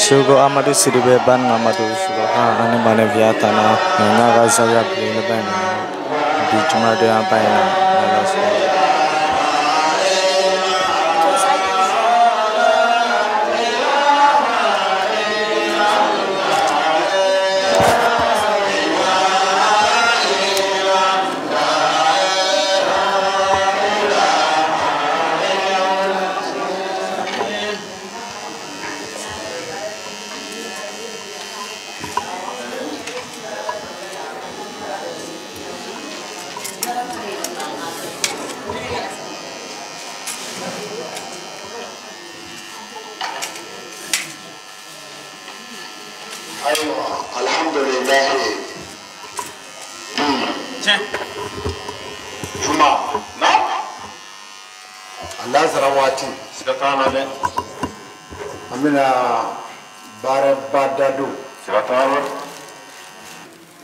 Seko Amadu Sidibe Ban Amadu Subaha ani Mane Viatana n'a ka zawiya belebeleba in na bi jumadonya ba in na n'Ala sɔnna.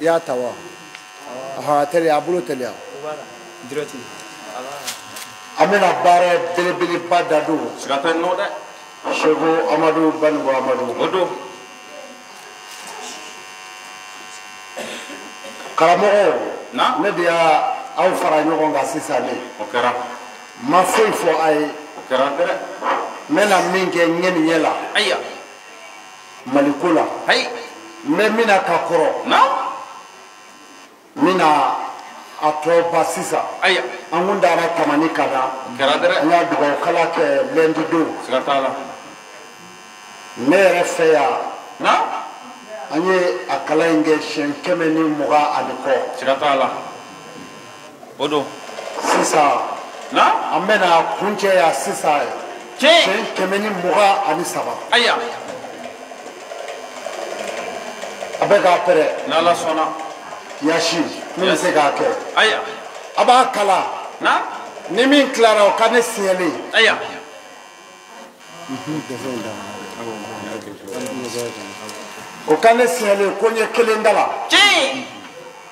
Ya tawa aha teliya bolo teliya an bɛna baara belebeleba da don siga tɛ nɔ dɛ Seko Amadu Banigo Amadu o don karamɔgɔw na ne de y'a aw fara ɲɔgɔn kan sisan ne o kɛra n ma foyi fɔ a ye o kɛra dɛ n bɛna min kɛ n ɲɛ nin ɲɛ la ayiwa Maliko la ayi n bɛ min na ka kɔrɔ na n bɛna a tɔ ba sisan ayiwa an kun dara tamani ka na kɛra dɛ an y'a dugawu kala kɛ lundi don siga t'a la ne yɛrɛ fɛ yan na an ye a kalan in kɛ siɲɛ 120 ani kɔ siga t'a la o don sisan na an bɛna kuncɛ yan sisan tiɲɛ siɲɛ 123 ayiwa a bɛ k'a pɛrɛ n'Ala sɔnna yasi min bɛ se k'a kɛ ayiwa a b'a kala na ni min tilara o ka ne siɲɛlen ayiwa o ka ne siɲɛlen ko n ye kelen kala tiɲɛ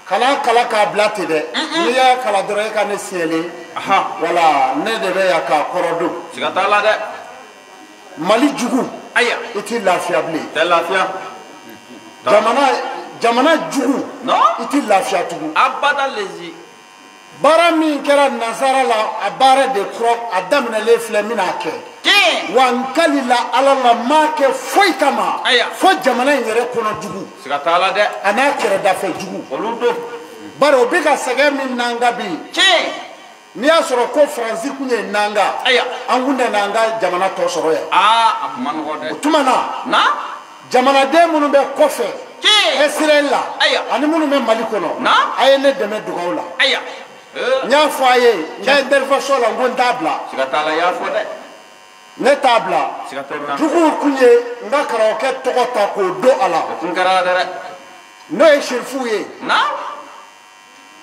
kana kala k'a bila ten dɛ n'i y'a kala dɔrɔn e ka ne siɲɛlen ahan wala ne de bɛ yan k'a kɔrɔ don siga t'a la dɛ Mali jugu ayiwa i t'i lafiya bilen tɛ lafiya jamana jugu non i t'i lafiya tugun abada lezi baara min kɛra nansara la a baara de kɔrɔ a daminɛlen filɛ n bɛna kɛ tiɲɛ wa n kalila Ala la n m'a kɛ foyi kama Ayiwa. fo jamana in yɛrɛ kɔnɔ jugu siga t'a la dɛ a n'a kɛrɛdafɛ jugu olu don bari o bɛ ka sɛgɛn min nanga bi tiɲɛ n'i y'a sɔrɔ ko Faransi kun ye nanga ayiwa an kun tɛ n'an ka jamana tɔ sɔrɔ yan aa a kun ma nɔgɔ dɛ o tuma na na jamanaden minnu bɛ kɔfɛ tiɲɛ Israël la Ayiwa. ani minnu bɛ Mali kɔnɔ Na. a ye ne dɛmɛ dugawu la ayiwa n y'a fɔ a ye n ka intervention la n ko n t'a bila siga t'a la i y'a fɔ dɛ ne t'a bila siga t'a la juguw kun ye n ka karamɔgɔkɛ tɔgɔ ta k'o don a la o kun kɛra dɛ n'o ye serifuw ye na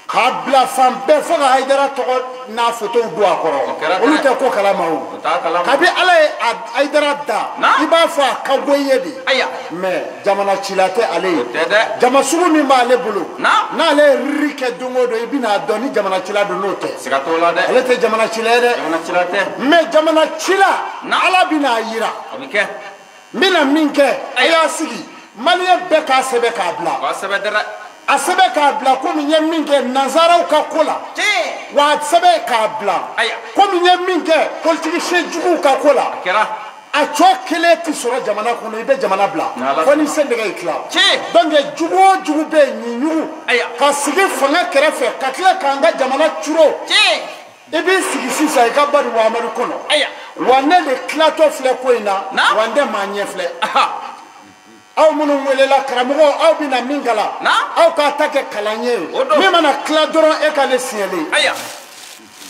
k'a bila fan bɛɛ fo ka Hayidara tɔgɔ n'a fotow don a O kɛra kɔrɔ olu dɛ. tɛ ko kalama o o t'a kalama kabi Ala ye Hayidara da Na. i b'a fɔ a ka go i ye de ayiwa mais jamana cila tɛ ale ye tɛ dɛ jama sugu min b'ale bolo Na. n'ale ye riri kɛ don o don i bɛna dɔn ni jamana cila don n'o tɛ siga t'o la dɛ ale tɛ jamana cila ye dɛ jamana cila tɛ mais jamana cila Na. Ala bɛna yira o bɛ kɛ n bɛna min kɛ a y'a sigi maliyɛn bɛɛ k'a sɛbɛn k'a bila o k'a sɛbɛn dɛ a sɛbɛn k'a bila komi n ye min kɛ nanzaraw ka ko la tiɲɛ wa a sɛbɛn k'a bila Ayiwa. komi n ye min kɛ politiki juguw ka ko la a kɛra a cɔ kelen tɛ sɔrɔ jamana kɔnɔ i bɛ jamana bila N'Ala fo ni sendɛgɛ y'i tila tiɲɛ donc jugu o jugu bɛ yen nin ɲugu Ayiwa. ka sigi fanga kɛrɛfɛ ka tila k'an ka jamana curo tiɲɛ i b'i sigi sisan i ka Bani Amadu kɔnɔ ayiwa wa ne de tilatɔ filɛ ko in na Na. wa n tɛ maa ɲɛ filɛ aha aw minnu welela karamɔgɔ aw bɛna min kalan Na. aw k'a ta kɛ kalan ye O don. min mana tila dɔrɔn e ka ne siɲɛlen ayiwa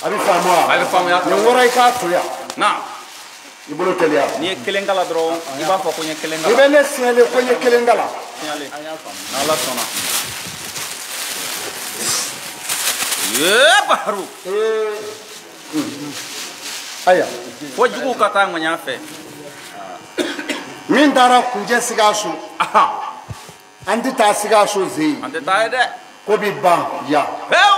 a bɛ faamu wa a bɛ faamuya nin wɔrɔ i k'a to yan na i bolo teliya n'i ye kelen kala dɔrɔn i b'a fɔ ko n ye kelen i kala bɛ ne siɲɛlen ko n ye kelen kalan siɲɛlen n'Ala sɔnna yee Baharu ayiwa fo juguw ka taa ŋɔɲa fɛ min taara Kunjɛ Sikaso aha an tɛ taa Sikaso ze an tɛ taa ye dɛ ko bi ban yan pewu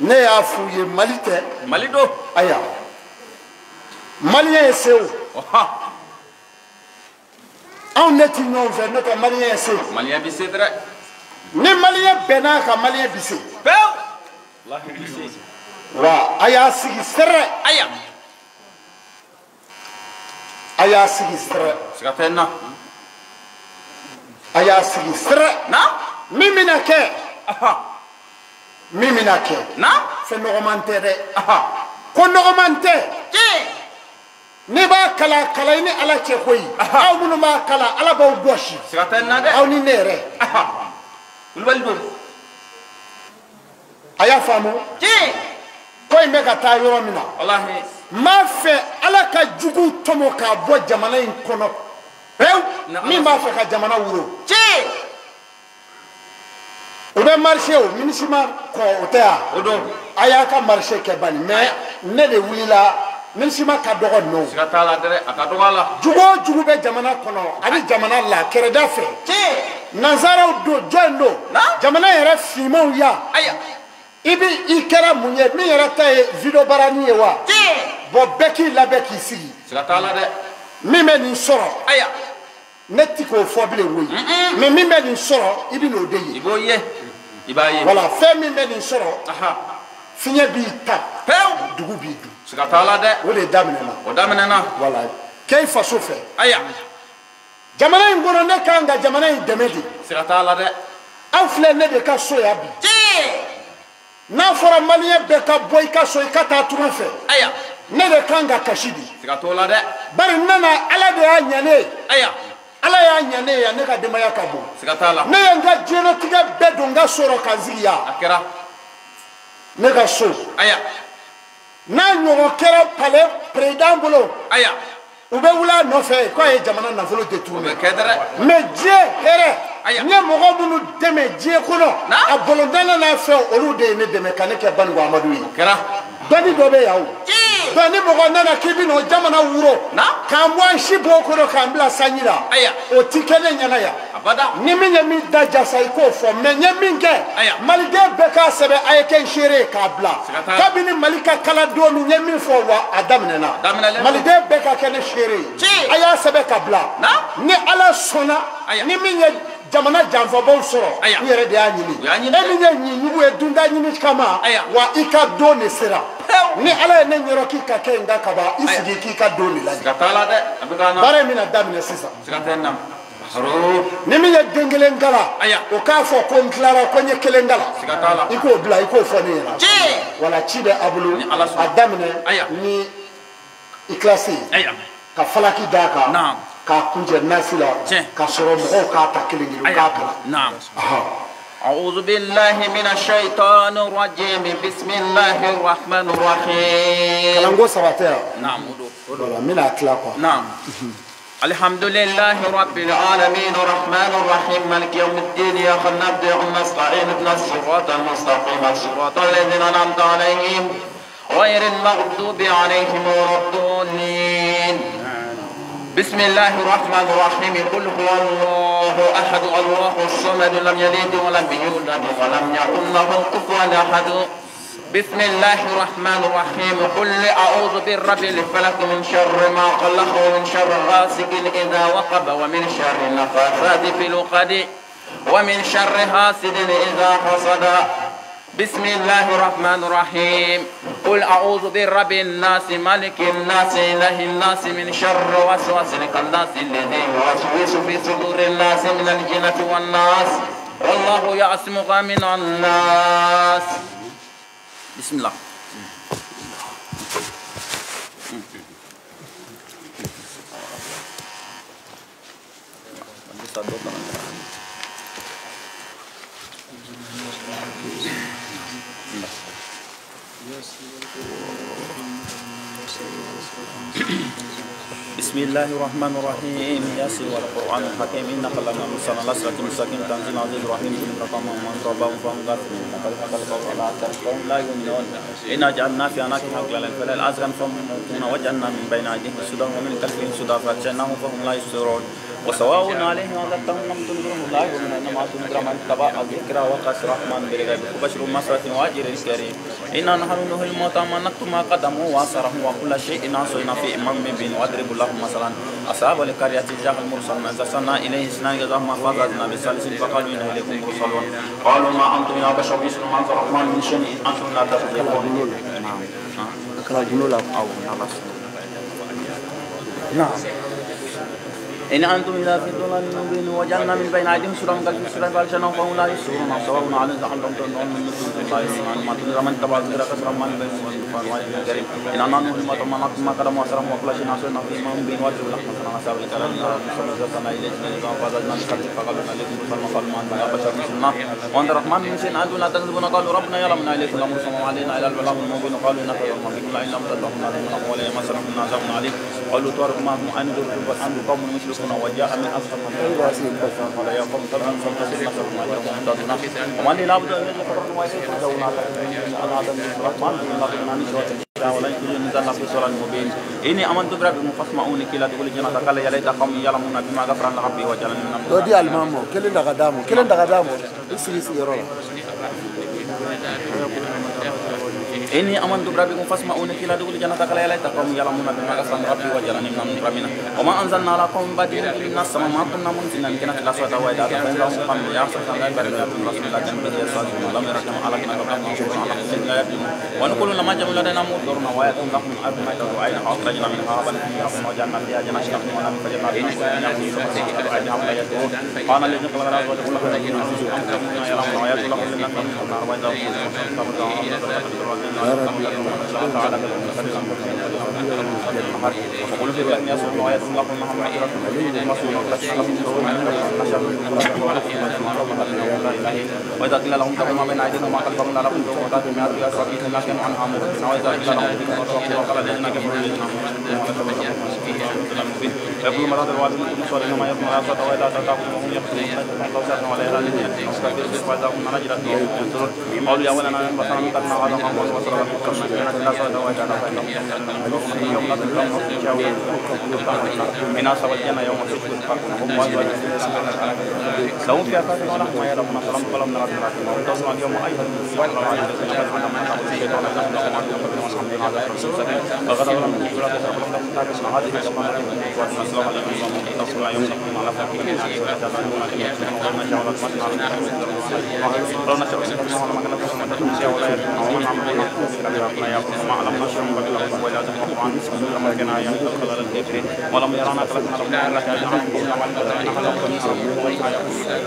ne y'a f'u ye Mali tɛ Mali don ayiwa maliyɛn ye se o ɔha Anw ne ti ɲɔgɔn fɛ n'o tɛ maliyɛn ye se. Maliyɛn bi se dɛ. Ni maliyɛn bɛnna kan maliyɛn bi se. Pewu. Walahi bi se. Wa a y'a sigi sɛrɛ. Aya. A y'a sigi sɛrɛ. Siga tɛ n na. A y'a sigi sɛrɛ. Na. Min bɛna kɛ. Min bɛna kɛ. Na. Fɛn nɔgɔman tɛ dɛ. Ko nɔgɔman tɛ. Tiɲɛ. N'i b'a kala kala i ni Ala cɛ koyi. Aw minnu b'a kala Ala b'aw gosi. Siga tɛ n na dɛ. Aw ni ne yɛrɛ. Kulubali don. A y'a faamu. Tiɲɛ. Ko in bɛ ka taa yɔrɔ min na. Walahi. N b'a fɛ Ala ka juguw tɔmɔ k'a bɔ jamana in kɔnɔ pewu. Min b'a fɛ ka jamana wuro. Tiɲɛ. O bɛ marché o MINUSMA kɔ o tɛ yan. O don. A y'a ka marché kɛ bani mais ne de wulila MINUSMA ka dɔgɔ ninnu. Siga t'a la dɛ, a ka dɔgɔ a la. Jugu o jugu bɛ jamana kɔnɔ a bɛ jamana la kɛrɛda fɛ. Tiɲɛ. Nanzaraw don jɔn don. Jamana yɛrɛ finmanw yan. Ayiwa. I bi i kɛra mun ye min yɛrɛ ta ye videobarani ye wa. Tiɲɛ. Bon bɛɛ k'i labɛn k'i sigi. Siga t'a la dɛ. Min bɛ nin sɔrɔ. Ayiwa. Ne ti k'o fɔ bilen koyi. Mais min bɛ nin sɔrɔ i bɛ n'o de ye. I b'o ye. I b'a ye. Voilà fɛn min bɛ nin sɔrɔ. Fiɲɛ b'i ta. Pewu. Dugu b'i dun. Siga t'a la dɛ. O de daminɛna. O daminɛna. Voilà kɛ i faso fɛ. Ayiwa. Jamana in kɔnɔ ne kan ka jamana in dɛmɛ de. Siga t'a la dɛ. Aw filɛ ne de ka so yan bi. Tiɲɛ. N'a fɔra maliyɛn bɛɛ ka bɔ i ka so i ka taa tunga fɛ. Ayiwa. Ne de kan ka kasi di. Siga t'o la dɛ. Bari n nana Ala de y'a ɲɛ ne ye. Ayiwa. Ala y'a ɲɛ ne ye ne ka denbaya ka bon. Siga t'a la. Ne ye n ka diɲɛlatigɛ bɛɛ don n ka so rɔ ka n sigi yan. A kɛra. Ne ka so. Ayiwa. N'a ɲɔgɔn kɛra palais président bolo. Ayiwa. U bɛ wuli a nɔfɛ k'a ye jamana nafolo détourné. O bɛ kɛ dɛ. Mais diɲɛ hɛrɛ. Ayiwa. N ye mɔgɔ minnu dɛmɛ diɲɛ kɔnɔ. A bolodana n'a fɛn olu de ye ne dɛmɛ ka ne kɛ Banikɔ Amadu ye. O kɛra. Dɔnni dɔ bɛ yan o. Tiɲɛ. Donc ni mɔgɔ nana k'i bɛ n'o jamana wuro. K'an bɔ an si bɔ o kɔnɔ k'an bila sanji la. Ayiwa. O ti kɛ ne ɲɛna yan. Abada. Ni min ye min da jasa i k'o fɔ mais n ye min kɛ. Ayiwa. Maliden bɛɛ k'a sɛbɛn a ye kɛ n seere ye k'a bila. Siga t'a la. Kabini Mali ka kala don min n ye min fɔ wa a daminɛna. Daminɛlen. Maliden bɛɛ ka kɛ ne seere ye. Tiɲɛ. A y'a sɛbɛn ka bila. Ni Ala sɔnna. Ayiwa. Ni min ye jamana janfabaw sɔrɔ. Ayiwa. N yɛrɛ de y'a ɲini. U y'a ɲini. E min ye ɲinjugu ye dunda ɲini kama. Ayiwa. Wa i ka don de sera. Pewu. Ni Ala ye ne ɲɛrɔ k'i ka kɛ n ka kaba i sigi k'i ka don de lajɛ. Siga t'a la dɛ. A bɛ k'an na. Baara in bɛna daminɛ sisan. Siga tɛ n na. Ni min ye den kelen kala. Ayiwa. O k'a fɔ ko n tilara ko n ye kelen kala. Siga t'a la. I k'o bila i k'o fɔ ne ɲɛna. Tiɲɛ. Wala ci bɛ a bolo. Ni Ala sɔnna. A daminɛ. Ayiwa. Ni ikilasi ye. Ayiwa. Ka falaki d'a kan. Naam. K'a kuncɛ nasi la. Tiɲɛ. K'a sɔrɔ mɔgɔw k'a ta kelen kelen u k'a kalan. Naam. Ahan. أعوذ بالله من الشيطان الرجيم بسم الله الرحمن الرحيم Kalanko saba tɛ yan. نعم. Voilà n bɛna tila quoi. نعم. الحمد لله رب العالمين الرحمن الرحيم مالك يوم الدين إياك نعبد ونستعين اهدنا الصراط المستقيم صراط الذين أنعمت عليهم غير المغضوب عليهم ولا الضالين بسم الله الرحمن الرحيم قل هو الله أحد الله الصمد لم يلد ولم يولد ولم يكن له كفوا أحد بسم الله الرحمن الرحيم قل أعوذ برب الفلق من شر ما خلق ومن شر غاسق إذا وقب ومن شر النفاثات في العقد ومن شر حاسد إذا حسد بسم الله الرحمن الرحيم قل أعوذ برب الناس ملك الناس إله الناس من شر وسواس الخناس الذي يوسوس في صدور الناس من الجنة والناس والله يعصمك من الناس بسم الله. بسم الله الرحمن الرحيم ياسين والقرآن الحكيم إنك لمن المرسلين على صراط مستقيم تنزيل العزيز الرحيم رقم من ربهم فهم غافلون لقد حق القول على أكثرهم لا يؤمنون إنا جعلنا في أعناقهم أغلالا فلا الأذقان فهم مقمحون وجعلنا من بين أيديهم سدا ومن خلفهم سدا فأغشيناهم فهم لا يبصرون وسواء عليهم أنذرتهم أم لم تنذرهم لا يؤمنون إنما تنذر من اتبع الذكر وخشي الرحمن بالغيب فبشره بمغفرة وأجر كريم إنا نحن نحيي الموتى ونكتب ما قدموا وآثارهم وكل شيء أحصيناه في إمام مبين واضرب لهم مثلا أصحاب القرية جاء المرسلون أرسلنا إليه اثنان جزاهما فزادنا بالثالث فقالوا إنا إليكم مرسلون قالوا ما أنتم يا بشر مثل ما أنزل الرحمن من شيء إن أنتم لا تكذبون. نعم. إن أنتم إلا في ضلال مبين وجعلنا من بين أيديهم سورا من خلفهم سورا فأغشيناهم فهم لا يبصرون سواء عليهم أنذرتهم ما تنذر من تبع الذكر كثر من بينهم الكريم إن أنا نهل ما تمنعت ما كرم وأسرم وكل شيء نحصينا في إمام بين واجب لحمة أصحاب الكرم أرسلنا إليه فزادنا بالثالث فقالوا إنا إليكم مرسلون قالوا ما أنتم يا بشر مثلنا وأنت الرحمن من شيء أنتم لا تكذبون قالوا ربنا يعلم إليكم لمرسلون وعلينا إلى البلاغ المبين قالوا إنك يوم بكم لا إلا متدعون من أموالهم ما سرقنا عذاب عليم قالوا تارك معكم أن أنتم قوم مشركون وجاء من أصحاب قال يا قوم تبعا وما لي لابد أن إني آمنت بربكم فاسمعوني كلا تقول الجنة قال يا ليت قومي يعلمون بما غفر ربي وجعلني من المكرمين. ودي المامو كلنا غدامو كلنا غدامو يسري يروح. إني آمنت بربكم فاسمعوني كلا تقول الجنة قال يا ليت قومي يعلمون بما غفر ربي وجعلني من المكرمين. وما أنزلنا على قوم بعد من السماء ما كنا منزلين كنا لا صوت ولا فإنهم قوم يعصون غير رسول الله جنبه يصادقون لم يرحم على كنا قبلنا ونقول لما جمل لدينا مدرنا ويأتون لهم أرض ما تدعو أين أخرجنا منها ربا وجعلنا فيها جنات ونعم فجعلنا فيها قال الذين قال لا تقول لهم وإذا قيل لهم اتقوا ما بين أيديكم وما خلفكم لعلكم تتقون وإذا قيل لهم وقال الذين كفروا يقول مراد الوالد ما يطمع وإذا تتاكم وهم قالوا يا ولنا لهم فيها فاكهة ولحم يرون سلام قولا من رب العالمين وانتظروا اليوم أيها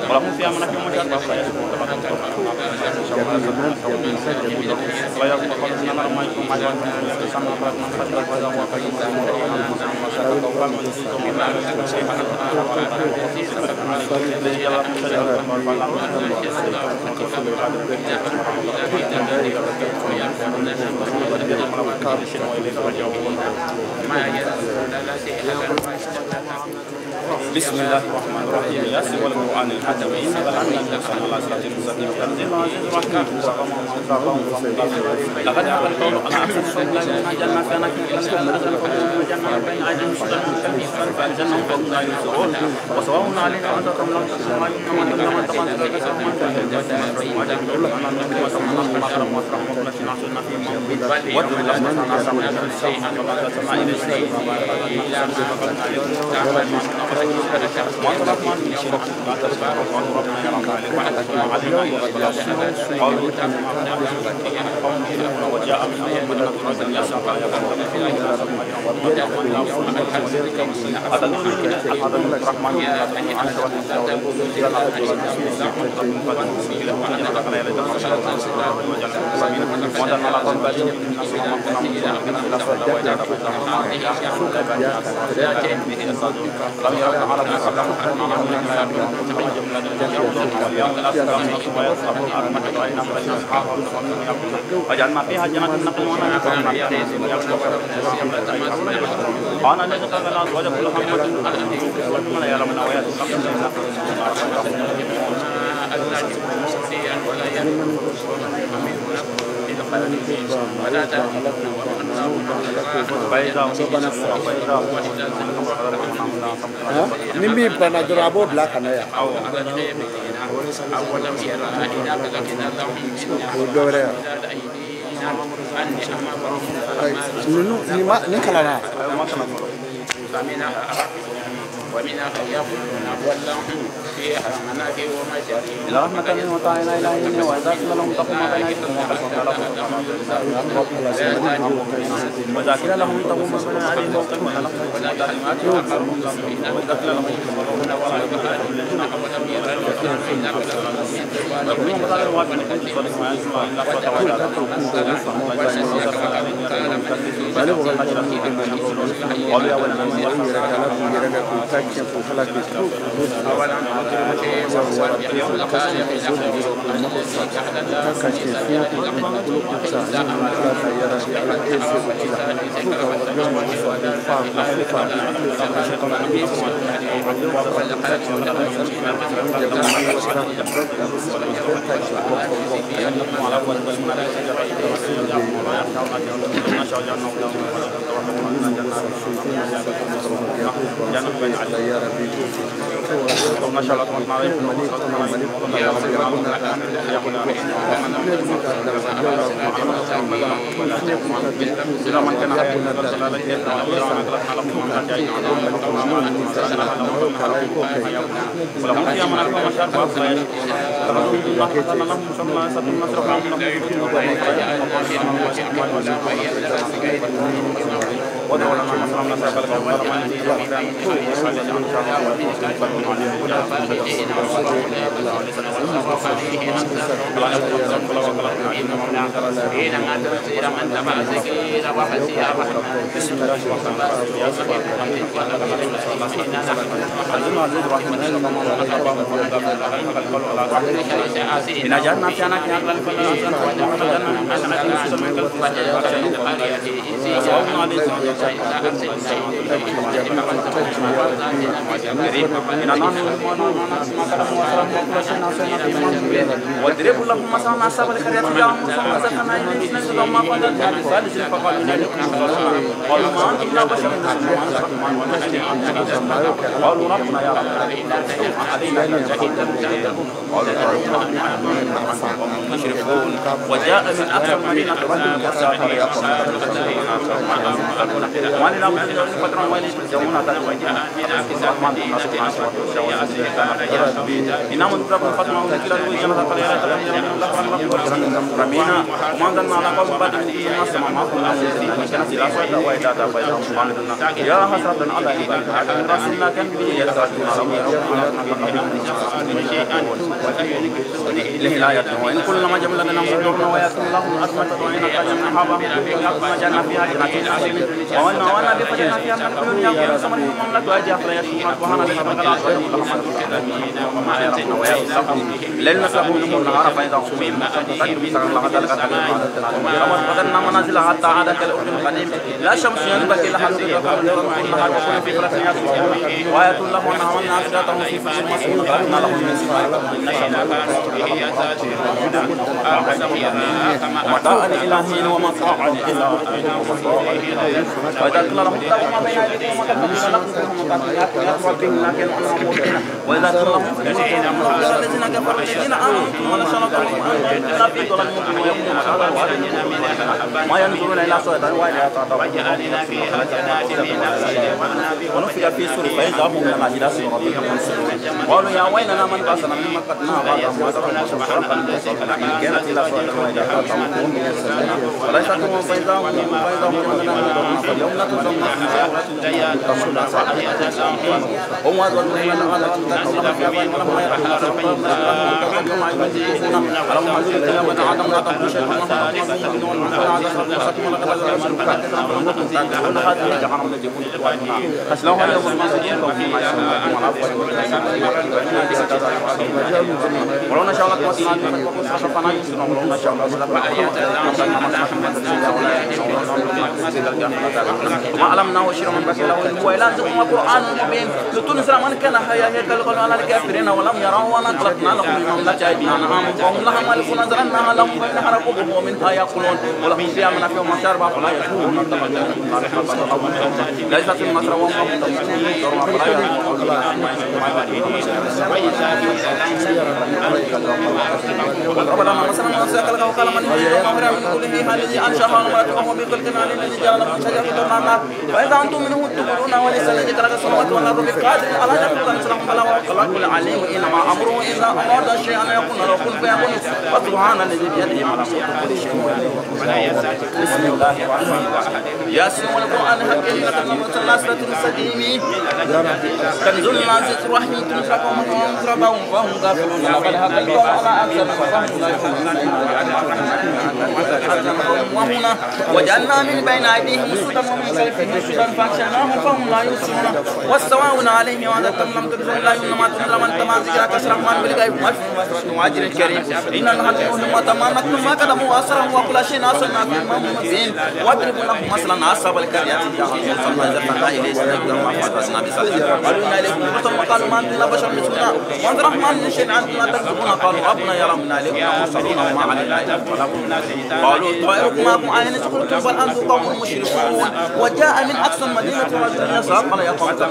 ولهم فيها منافع بسم الله الرحمن الرحيم ياسين والقرآن الحكيم إنك لعلى على صراط مستقيم تنزيل العزيز الرحيم لقد حق القول على أكثر جنة وسواء علينا أنذرتم لم تسمعوا وجعلنا فيها جنات النخل قال الذي خلق الأزواج كلها Ni min banna dɔrɔn a b'o bila ka na yan. O dɔ wɛrɛ yan. Ninnu nin ma nin kalanna. فمنها ومنها يأكلون ولهم فيها منافع ومشارب إلى رحمة منه وطاعنا إلى وإذا قيل لهم اتقوا ما بين أيديكم وإذا قيل لهم اتقوا ما بين أيديكم واضرب لهم مثلا أصحاب القرية قالوا ما أنتم إلا بشر قالوا ربنا يا رب مشركون وجاء من أقصى المدينة يا حسرة على رسولنا كان به وإن كل ما جمل لنا مدورنا ويأتون لهم أزمة وإن قدمنا حبا جعلنا فيها جنات وأنا بفجرنا فيها من كل يوم سمرهم مملكة أجي أخلا يشكرون وهنا لن نسلكوا منهم النهار فإذا هم بدلنا منازل حتى عاد كالأرض القديم لا شمس ينبغي لها أن تدرك النهار وكل في فلك يسبحون وآية لهم أن حملنا أسرتهم في فلك مسحون خلقنا لهم من ومتاعا إلى حين ومتاعا إلى حين فإذا قيل لهم اتقوا ما بين أيديكم وإذا قيل لهم الذين كفروا الذين آمنوا ونشروا في ضلال مبين ما ينظرون إلى سوء ونفخ في الصور فإذا هم من الأجداث قالوا يا ويلنا من بعثنا من مقعدنا ولو نشاء ما علمنا وشير من بكى له هو إلى ذكر القرآن المبين لتنذر من كان حيا يقول على الكافرين ولم يروا ولا خلقنا لهم من مملكة أنعام وهم لها مالكون ذرناها لهم فإنها ومنها يأكلون ولهم فيها منافع ومشارب فلا يشكرون ليست النصر وهم وضرب لنا مثلا من خلق وقال من يحيي الذي أنشأها وهو بخلق عليم الذي جعل لكم شجرة النار فإذا أنتم منه تأكلون وليس الذي خلق السماوات والأرض بقادر على أن يخلق مثلهم بلى وهو العليم إنما أمره إذا أراد شيئا أن يقول له كن فيكون فسبحان الذي بيده ملكوت كل شيء. بسم الله الرحمن الرحيم ياسين والقرآن الحكيم إنك لمن صراط مستقيم تنزل العزيز الرحيم تنزل قوم ربهم فهم غافلون لقد حق القول على أكثرهم فهم لا يؤمنون وجعلنا من بين أيديهم سدا ومن خلفهم سدا فأغشيناهم فهم لا يبصرون والسواء عليهم أأنذرتهم أم لم تنذرهم لا يؤمنون ما تنذر من تبع ذكرك الرحمن بالغيب وأجر الكريم إن نحن ما نكتم ما قدموا وأسرهم وكل شيء أحصيناه في إمام مبين واضرب لهم مثلا أصحاب القرية قالوا ما أنتم إلا بشر مثلنا وأنت الرحمن من شيء أنتم لا تكذبون قالوا ربنا يرى منا إليكم مرسلون وما علينا إلا البلاغ قالوا طائركم معكم أين سكنتم بل أنتم قوم مشركون وجاء من أقصى المدينة رجل يسعى قال يا قوم اتقوا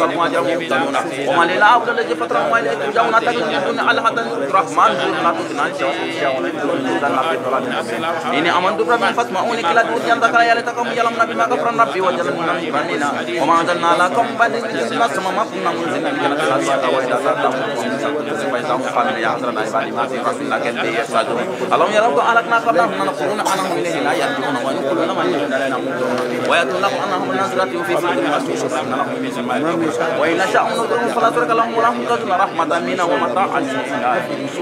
الله مبتلون وما لنا عبد الذي فطرهم وإليه ترجعون تكذبون على هذا الرحمن إني آمنت بربي فاسمعوني كلا دون ذكر يا ليتكم يعلمون بما غفر ربي وجعلنا مكرمين وما أنزلنا لكم بعد ما كنا منزلين اللهم يا رب أهلكنا قبلهم من القرون عنهم إليه لا يرجعون ويقولون من ويأتون لهم أنهم النازلة في وإن نشاء نضرهم فلا ترك لهم ولا هم رحمة منا ومتاعا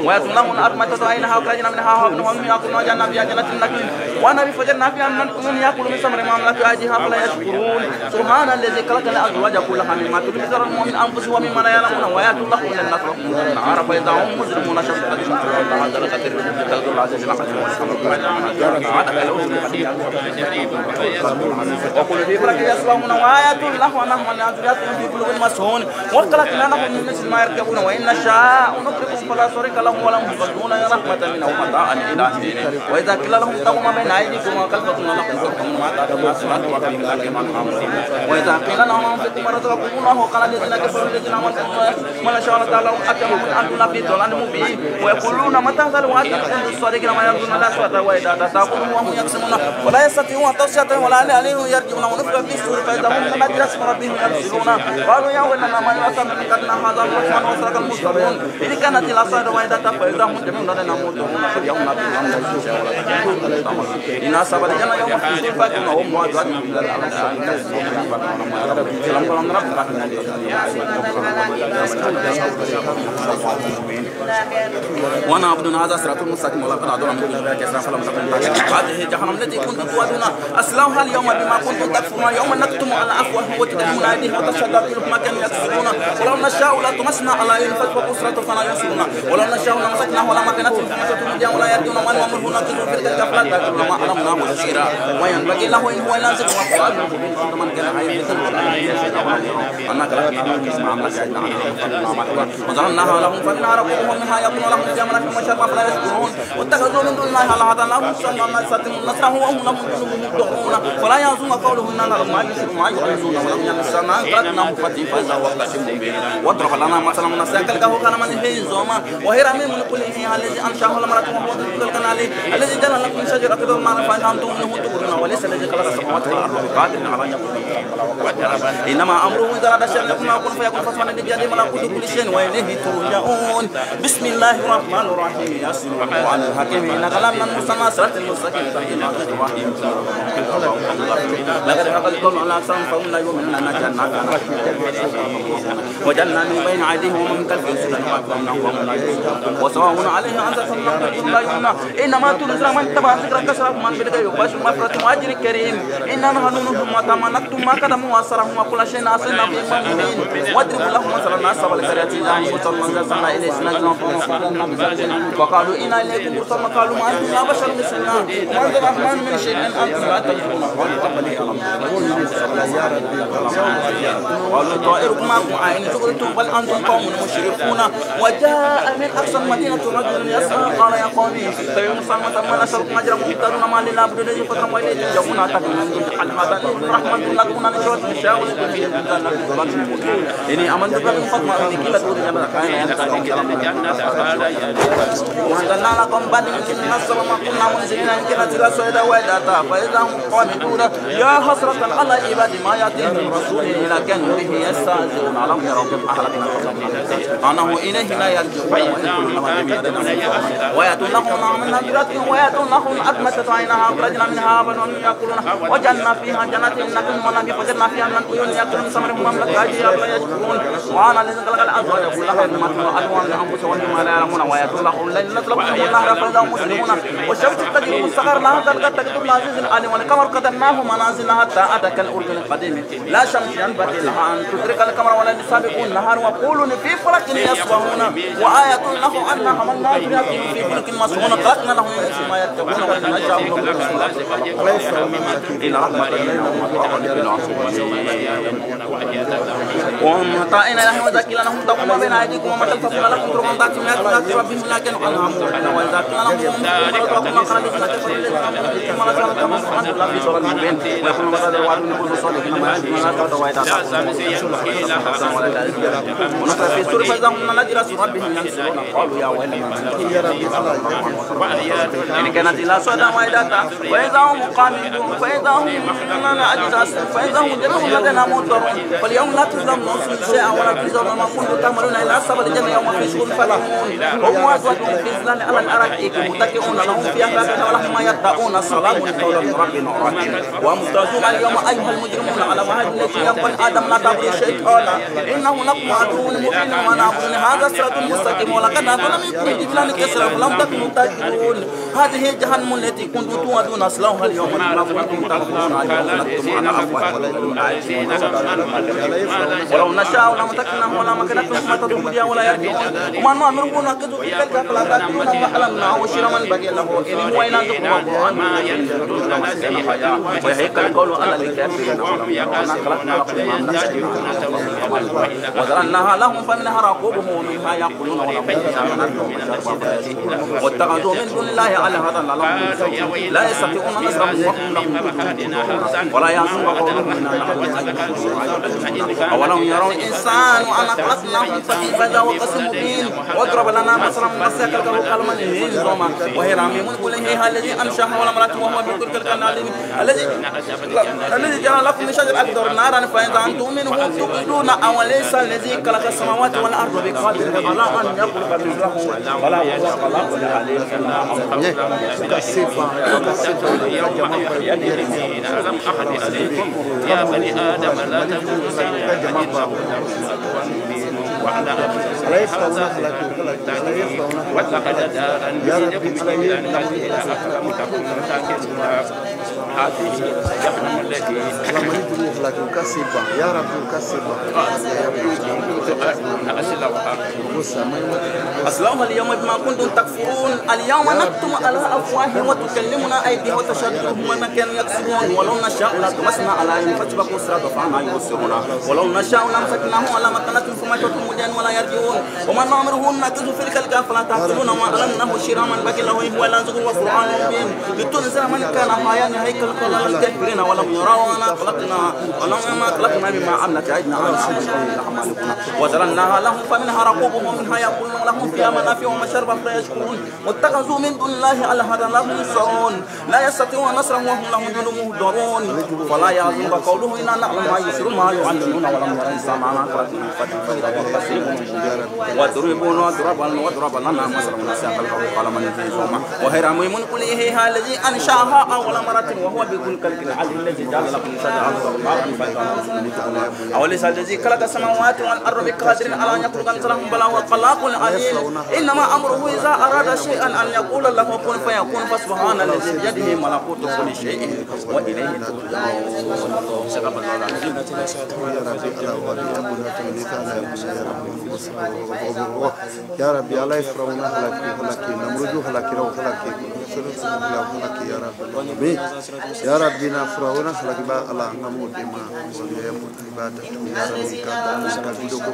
ويأتون لهم الأرض ميتة عينها وأخرجنا منها وابنهم يأكلون وجعلنا فيها جنات النخيل ونبي فجرنا فيها من يأكل من ثمر ما أملك أيديها فلا يشكرون سبحان الذي خلق الأزواج كلها مما تنبت الأرض ومن أنفسهم ومما لا يعلمون ويأتون لهم النصر النهار فإذا هم مجرمون وقل في فلك يسلمون وآيات له ونحن لأزواجهم في قلوب المسهون وخلقنا لهم من مثل ما يركبون وإن نشاء نطرقهم فلا صريخ لهم ولا هم يهتدون رحمة منا ومتاعا إلى حين وإذا قيل لهم اتقوا ما بين أيديكم وخلفكم لعلكم ترحمون ما تعلمون صراط وإذا قيل لهم أنفقوا ما رزقكم الله قال الذين كفروا الذين آمنوا ما شاء الله تعالى أكرم أنتم في ضلال مبين ويقولون متى هذا الوعد إن الصادقين ما يرجون لا صلاة وإذا تقولون وهم يقسمون ولا يستطيعون توصية ولا عليهم يرجعون ونفخ في الصور فإذا هم من أجل ربهم ينزلون قالوا يا ويلنا ما يعصى من قدنا هذا الرحمن وصدق المرسلون إن كانت الأصوات وإذا فإذا هم جميع لنا موتون فاليوم إن أصحاب الجنة يوم الصفات وهم وأزواجهم وانا عبد هذا صراط مستقيم ولقد أضل منكم كثيرا فلم تكن هذه جهنم التي كنتم توعدون اصلوها اليوم بما كنتم تكفرون يوم نختم على افواههم وتكلمنا ايديهم وتشهد ارجلهم ما كانوا يكسبون ولو نشاء لطمسنا على اعينهم فبصرة فلا يبصرون ولو نشاء لمسكناه ولا مكنتهم فما ولا يرجون وما امره ناقص في الكفلات ما علمناه سيرا وينبغي له ان هو الا ذكر وقران من كان حيا وظللناها لهم فمنها ركوبهم ومنها يأكلون لهم فيها منافع وشرب فلا يشكرون واتخذوا من دون الله آلهة لهم سموا نصره وهم لهم جند محضرون فلا يحزنك قولهم إنا لهم ما يشركون ما يعرضون ولم يمسنا خلقناه فتي فإذا هو خصيم مبين واضرب لنا مثلا من الساكل كان من هيزوما وهرم من كل شيء الذي أنشأه المرأة وهو خلق عليه الذي جعل لكم شجرة الماء فإذا أنتم منه تأكلون وليس الذي خلق السماوات والأرض بقادر على أن يخلق إنما أمره إذا أراد شيئا يقول كن فيكون فسبحان الذي بيده ملكوت كل شيء وإليه ترجعون بسم الله الرحمن الرحيم ياسين والقرآن الحكيم إنك لمن المرسلين صراط المستقيم الرحيم لقد حق القول على أكثرهم فهم لا يؤمنون أن وجعلنا من بين أيديهم ومن خلفهم سدا فأغويناهم وهم لا يبصرون وسواء عليهم أنذرتهم لا يؤمنون إنما تنذر من اتبع ذكرك صراط من بالغيب وبشر مغفرة وأجر كريم إنا نحن نحيي الموتى ونكتب ما قدموا وآثارهم وكل شيء أحصيناه في إمام مبين واضرب لهم مثلا أصحاب القرية إذ أرسلنا إلى سنة وقالوا إنا إليكم مرسلون قالوا ما أنتم لا بشر مثلنا وما أنزل الرحمن من شيء إن أنتم لا تكذبون قالوا طائركم معكم أئن ذكرتم بل أنتم قوم مشركون. وجاء من أقصى المدينة رجل يسعى قال يا قوم اتبعوا موسى ما نسألكم أجرا مهتدون ما لنا عبد الذي فطر وإليه ترجعون أتقون هذا رحمة لكم نشرة نشاء إني آمنت بكم فاطمة إني كلا تقول وأنزلنا لكم بني النصر وما كنا منزلين إن كانت إلا سويدا ويداتا فإذا هم قامدون يا حسرة على عباد ما يأتيهم رسول إلا كانوا به يستهزئون. ألم يروا كم أهلكنا قبلهم أنه إليه لا يرجعون ويأتون لهم من نذرة ويأتون لهم أدمت عينها أخرجنا منها وهم يأكلون وجعلنا فيها جنات من ونبي فجرنا فيها من عيون يأكلون من ثمرهم ومملكة لا يشكرون. وأنا الذي خلق الأزواج كلها مما ألوان لأنفسهم وما لا يعلمون. ويأتون لهم الليل نطلب منهم النهر فإذا هم مسلمون. والشمس تجري مستقر لها ذلك تقدر العزيز العليم. والقمر قدرناه منازل حتى أتى كالأرجل القديم. لا شمس ينبغي لها أن تدرك القمر ولا يسابقون النهار وقولون في فلك يسبحون. وآية له أن حملنا ذريتهم في فلك مسحون خلقنا لهم ما يركبون وإن نشاء إلى رحمة ومتاعنا لهم وذكر لهم تقوم بين أيديكم وما خلفكم لكم ترون تأتي من آيات ربهم لكن عنها وإذا قيل لهم إن كانت إلا سودا وإذا فإذا هم قامدون فإذا هم فإذا هم جميع لدينا محضرون. فاليوم لا تظلم نفس شيئا ولا تجزون ما كنتم تعملون إلا أصحاب الجنة يوم في شغل فلهون هم وأزواجهم في ظلال على الأرائك متكئون لهم فيها فاكهة ولهم ما يدعون. سلام قولا من رب رحيم. وامتازوا اليوم أيها المجرمون على وهج التي يقول آدم لا تعبدوا الشيطان إنه لكم عدو مبين ونعبد هذا الصراط المستقيم. ولقد أضل منكم جبلا كثيرا فلم تكونوا تهتدون. هذه جهنم التي كنتم توعدون اصلوها اليوم بما كنتم تكفرون. ولو نشاء لمسكناهم ولا مكنتهم ثم تدخل ولا يرجعون. وما نؤمره نأخذ في تلك فلا تأكلون وألمنا وشر من بقي له إن هو إلا ذكر وقرآن ويحق القول على الكافرين. وذرناها لهم فمنها ركوبهم ومنها يأكلون ولهم واتخذوا من دون الله آلهة لهم لا يستطيعون نصرهم وهم لهم ولا يحزنك قولهم إنا نحن أولم يروا الإنسان أنا خلقناه فإذا هو خصيم مبين. واضرب لنا مثلا من خلقه قال من يهزم وهي رميم قل هي الذي أنشأها ولا مرأة وهو بكل خلق عليم الذي جعل لكم من شجر أخضر نارا فإذا أنتم منه توقدون. أوليس الذي خلق السماوات والأرض بقادر على أن يخلق مثلهم بلى وهو الخلاق العليم. يا بني آدم لا تكونوا وعلى ولقد دارا هذه جهنم التي أصلوها اليوم بما كنتم تكفرون. اليوم نختم على أفواههم وتكلمنا أيديهم وتشهد أرجلهم ما كانوا يكسبون. ولو نشاء لطمسنا على أعينهم فاستبقوا الصراط فأنى يبصرون. ولو نشاء لأمسكناهم على مكانتهم فما يتركهم ولا يرجعون. وما نعمره ننكس في الخلق فلا تعقلون. وعلمناه شيرا من بقي له هو إلا ذكر وقرآن مبين لتنذر من كان حيا هيكل قال الكافرين ولم يروا أنا خلقنا ولم ما خلقنا مما عملت أيدينا وذرناها لهم فمنها ركوبهم ومنها يأكلون ولهم فيها منافع ومشارب فلا يشكرون. واتخذوا من دون الله آلهة لهم ينصرون لا يستطيعون نصرهم وهم لهم جند مهدرون. فلا يحزنك قولهم إنا نعلم ما يسرون ما يعلنون ولم يرى الإنسان ما خلقنا واضربون واضرب لنا مثلا ونسي خلقه قال من يحيي العظام وهي رميم قل يحييها الذي أنشأها أول مرة وهو بكل خلق عليم الذي جعل لكم شجرا أوليس الذي خلق السماوات والأرض بقادر على أن يخلق مثلهم بلى هو الخلاق العليم. إنما أمره إذا أراد شيئا أن يقول له كن فيكون. فسبحان الذي بيده ملكوت كل شيء وإليه ترجعون. Ya Rabbi Allah Firawuna halaki halaki Namrudu halakira halaki halaki ya Rabbi ya Rabbi na Firawuna halaki ba Allah ngamu dema ya ibadatu ya Rabbi ka video ko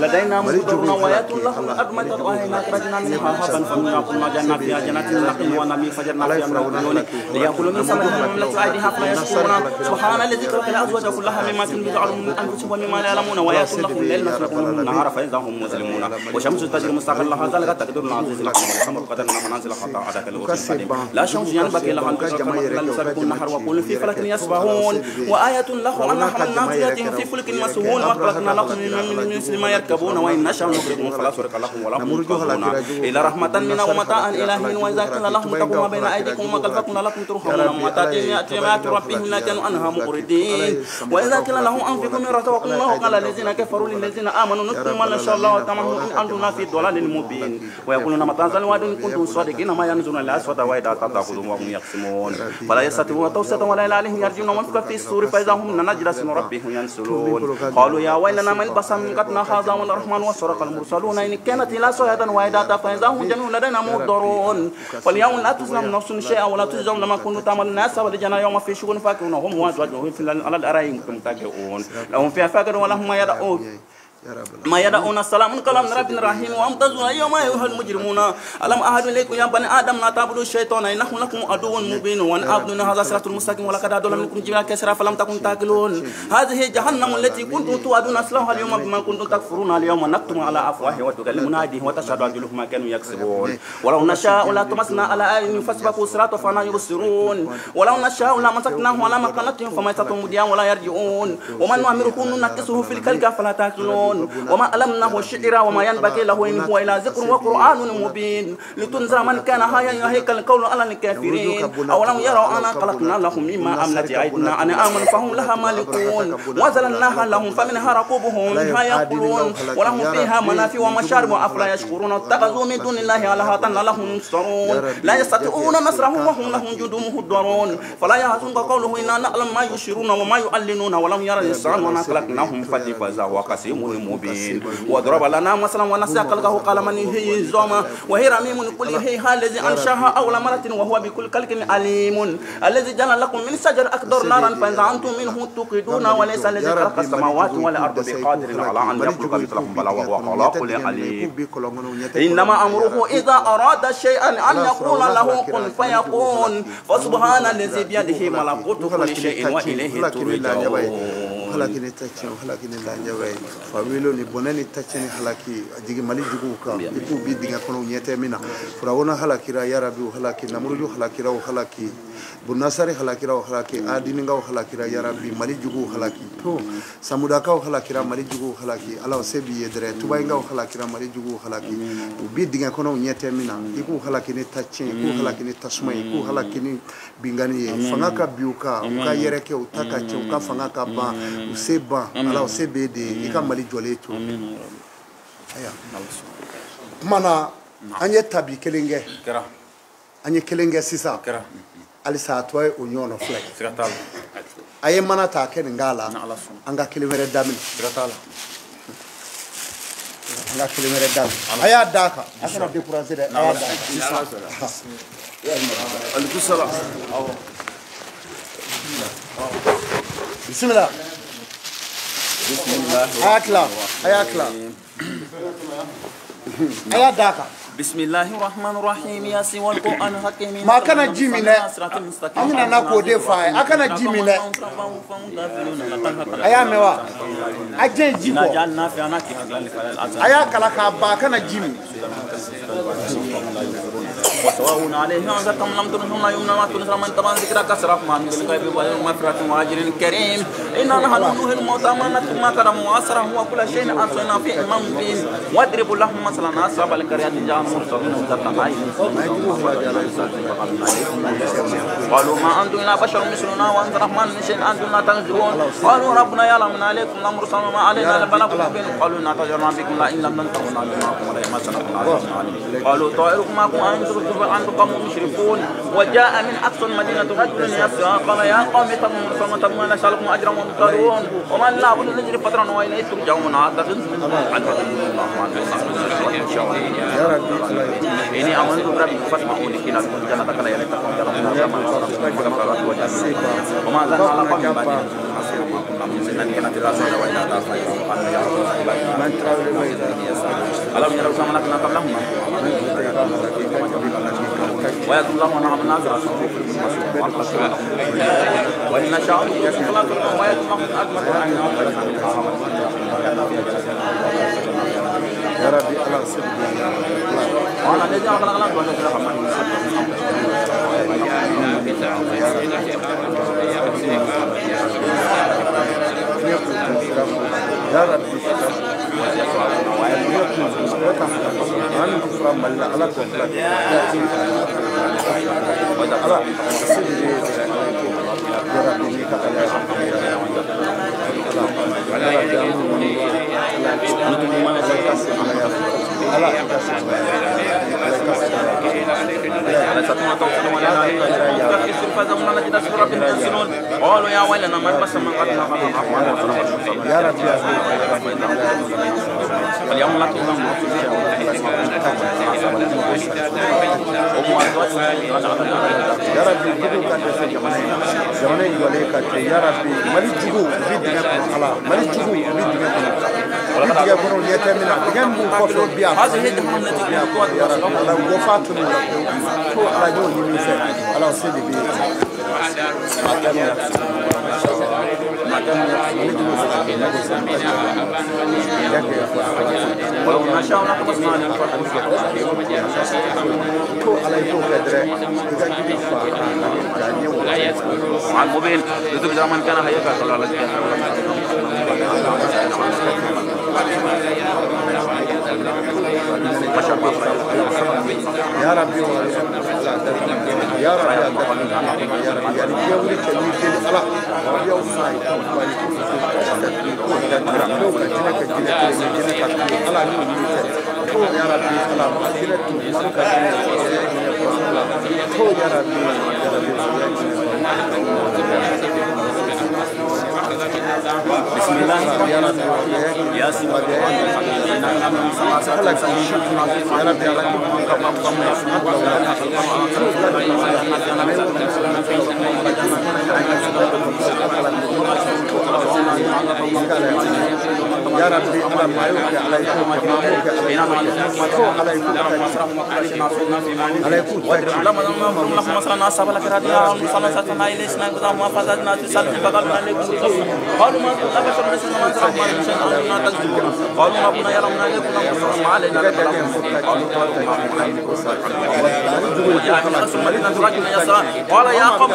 لدينا مقدرنا وآيات لهم أدمت وأهلنا أخرجنا منها هبا فمنها قلنا جنة فيها جنات نخيل ونمير فجرنا فيها من العيون ليأكلوا من ثمرها وملت أيديها فلا يشكرون سبحان الذي خلق الأزواج كلها مما تنبت الأرض من أنفسهم ومما لا يعلمون وآيات لهم الليل نسلك منه النهار فإذا هم مظلمون وشمس تجري مستقر لها ذلك تقدير العزيز العليم والقمر قدرنا منازل حتى عاد كالعرس القديم لا شمس ينبغي لها أن تدرك القمر النهار وكل في فلك يسبحون وآية لهم أن حملنا ذريتهم في فلك مسحون وخلقنا لهم من مثل ما يركبون وإن نشأ نغرقهم فلا صريخ لهم ولا هم ينقذون إلا رحمة منا ومتاعا إلى حين وإذا قيل لهم اتقوا ما بين أيديكم وما خلفكم لعلكم ترحمون وما تأتيهم آيات ربهم إلا كانوا عنها معرضين وإذا قيل لهم أنفقوا مما رزقكم الله قال الذين كفروا للذين آمنوا نتقوا ما شاء الله تمام إن أنتم في ضلال مبين ويقولون متى هذا الوعد إن كنتم صادقين ما ينظرون إلا أصوات وإذا تأخذهم وهم يقسمون فلا يستطيعون توصية ولا إلى أهلهم يرجعون ونفخ في الصور فإذا هم من أجداث ربهم ينسلون قالوا يا ويلنا من بصر من قتلنا هذا والرحمن وسرق المرسلون إن كانت إلا صيحة واحدة فإذا هم جميع لدينا محضرون فاليوم لا تظلم نفس شيئا ولا تجزون ما كنتم تعملون الناس ولجنا يوم في شؤون فاكهون هم وأزواجهم على الأرائك متكئون لهم فيها فاكهة ولهم ما يدعون ما يدعون السلام كلام رب رحيم وامتازوا اليوم ايها المجرمون الم اعهد اليكم يا بني ادم لا تعبدوا الشيطان انه لكم عدو مبين وان اعبدوا هذا صراط المستقيم ولقد اضل منكم جبلا كثيرا فلم تكن تاكلون هذه جهنم التي كنتم توعدون اصلوها اليوم بما كنتم تكفرون اليوم نختم على افواههم وتكلمنا ايديهم وتشهد ارجلهم ما كانوا يكسبون ولو نشاء لطمسنا على اعينهم فاستبقوا الصراط فانا يبصرون ولو نشاء لمسكناهم على مكانتهم فما يستطيعون مضيا ولا يرجعون ومن نعمره ننكسه في الخلق فلا تاكلون وما علمناه الشعر وما ينبغي له إن هو إلا ذكر وقرآن مبين لتنذر من كان حيا يهيك القول على الكافرين أولم يروا أنا خلقنا لهم مما عملت أيدينا أنعاما فهم لها مالكون وزللناها لهم فمنها ركوبهم ومنها يأكلون ولهم فيها منافع ومشارب أفلا يشكرون اتخذوا من دون الله آلهة لهم ينصرون لا يستطيعون نصرهم وهم لهم جند مهدرون فلا يحزنك قوله إنا نعلم ما يشرون وما يعلنون ولم يرى الإنسان أنا خلقناهم فإذا هو خصيم مبين وضرب لنا مثلا ونسي خلقه قال من يحيي العظام وهي رميم قل يحييها الذي انشاها اول مره وهو بكل خلق عليم الذي جعل لكم من شجر اخضر نارا فاذا انتم منه توقدون وليس الذي خلق السماوات والارض بقادر على ان يخلق مثلهم بلى وهو خلاق العليم انما امره اذا اراد شيئا ان يقول له كن فيكون فسبحان الذي بيده ملكوت كل شيء واليه ترجعون halaki ni tacin halaki ni lanjaba ye fawilo ni bɔnɛ ni tacin ni halaki a jigin Mali juguw kan i k'u bi dingɛ kɔnɔ u ɲɛ tɛ min na Firawuna halakira yarabi halaki Namuruju halakira o halaki Bunasari halakira o halaki Adiningaw halakira yarabi Mali juguw halaki to Samudakaw halakira Mali juguw halaki Ala o se b'i ye dɛrɛ Tubayingaw halakira Mali juguw halaki u bi dingɛ kɔnɔ u ɲɛ tɛ min na i k'u halaki ni tacin i k'u halaki ni tasuma ye i k'u halaki ni bingani ye fanga ka bi u kan u ka yɛrɛ kɛ u ta ka cɛ u ka fanga ka ban u se ban Ala o se b'e de ye i ka Mali jɔlen to ayiwa kuma na an ye tabi kelen kɛ an ye kelen kɛ sisan halisa a tɔ ye o ɲɔgɔnna fila ye a ye mana ta a kɛ nin k'a la an ka kelen wɛrɛ daminɛ an ka kelen wɛrɛ daminɛ a y'a d'a kan a kana décourager dɛ a y'a d'a kan. Bismillah. Ayakla, ayakla. Aya daka. Bismillahirrahmanirrahim. Yasin wal Qur'an hakim. Ma kana ji minɛ. An bɛna na k'o de f'a ye. A kana ji minɛ. A y'a mɛn wa? A jɛ ji bɔ. A y'a kala k'a ban a kana ji min. وسواء عليهم أنذرتهم لم تنذرهم لا يؤمنون ما تنذر من تبع ذكرك صراط ما من الغيب ومغفرة وأجر كريم إنا نحن نحيي الموتى وما نكتب ما قدموا وآثارهم وكل شيء أحصيناه في إمام مبين واضرب لهم مثلا أصحاب القرية جاء المرسلون قالوا ما أنتم إلا بشر مثلنا وأنزل الرحمن من شيء أنتم لا تنذرون قالوا ربنا يعلم عليكم لمرسلون وما علينا البلاغ المبين قالوا إنا اعتذرنا بكم لئن لم تنتهوا لنرجمنكم ولا يمسنكم عذاب أليم قالوا طائركم معكم أن بل أنتم قوم مسرفون. وجاء من أقصى المدينة رجل يسعى قال يا قوم اتبعوا ما نسألكم أجرا ومهتدون وما لا أعبد الذي فطرني وإليه ترجعون. إني آمنت بربي فاسمعوني كلا الجنة كلا يلتقون وما ظن على قوم بعد ألم يروا كما خلقنا قبلهم ويأتوا الله ونعم نازل وإن نشاء يا ربي الله سبحانه وأنا الذي أخلق الأرض يا ربي قالوا يا ويلنا من بس من قتل يا رب اليوم لا تظلم يا ربي jugu ka dɛsɛ jamana in jamana in jɔlen ka kɛ ya Rabbi Mali jugu u bɛ dingɛ kɔnɔ ala Mali jugu u bɛ dingɛ kɔnɔ u bɛ dingɛ kɔnɔ u ɲɛ tɛ min na dingɛ min b'u kɔfɛ u bɛ yan ya Rabbi ala u bɔ f'a tunu la pewu ko ala y'o ɲini fɛ ala o se de bɛ yen. ولو نشاء لقبضنا مع المبين لتجزى من كان حيا فصلى على يا ربي يا ربي يا ربي يعني يا ولد الله يا وصاي يا ربي بسم الله يا يا ربي على ما يوقع عليكم قالوا ربنا يرمنا لكم علينا قال يا قوم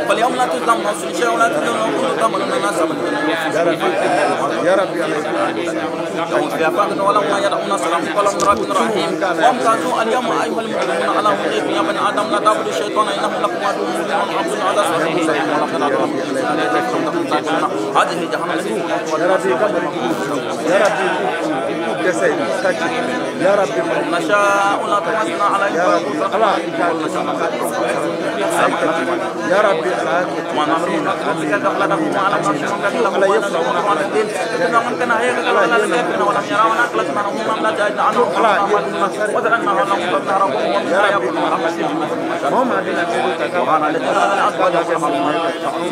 فاليوم لا تظلم نفس شيئا ولا تظلم يا ربي رحيم وامتازوا اليوم ايها المجرمون على وجوهكم يا بني ادم لا تعبدوا الشيطان انه لكم عدو مبين عبد على هذه جهنم يا ربي يا ربي يا ربي نشاء لا تمسنا على يا ربي Ya Rabbi ala y'a kɛ وما نحن قبلهم على ما Ala ye Firawuna halaki على الكافرين ولم يروا أن أخلصنا لهم لا جاء عنهم Ala ye masari وذرنا لهم فابتهرهم Ya Rabbi maa o maa bɛna jugu ta k'a وأنا الذي خلق الأزواج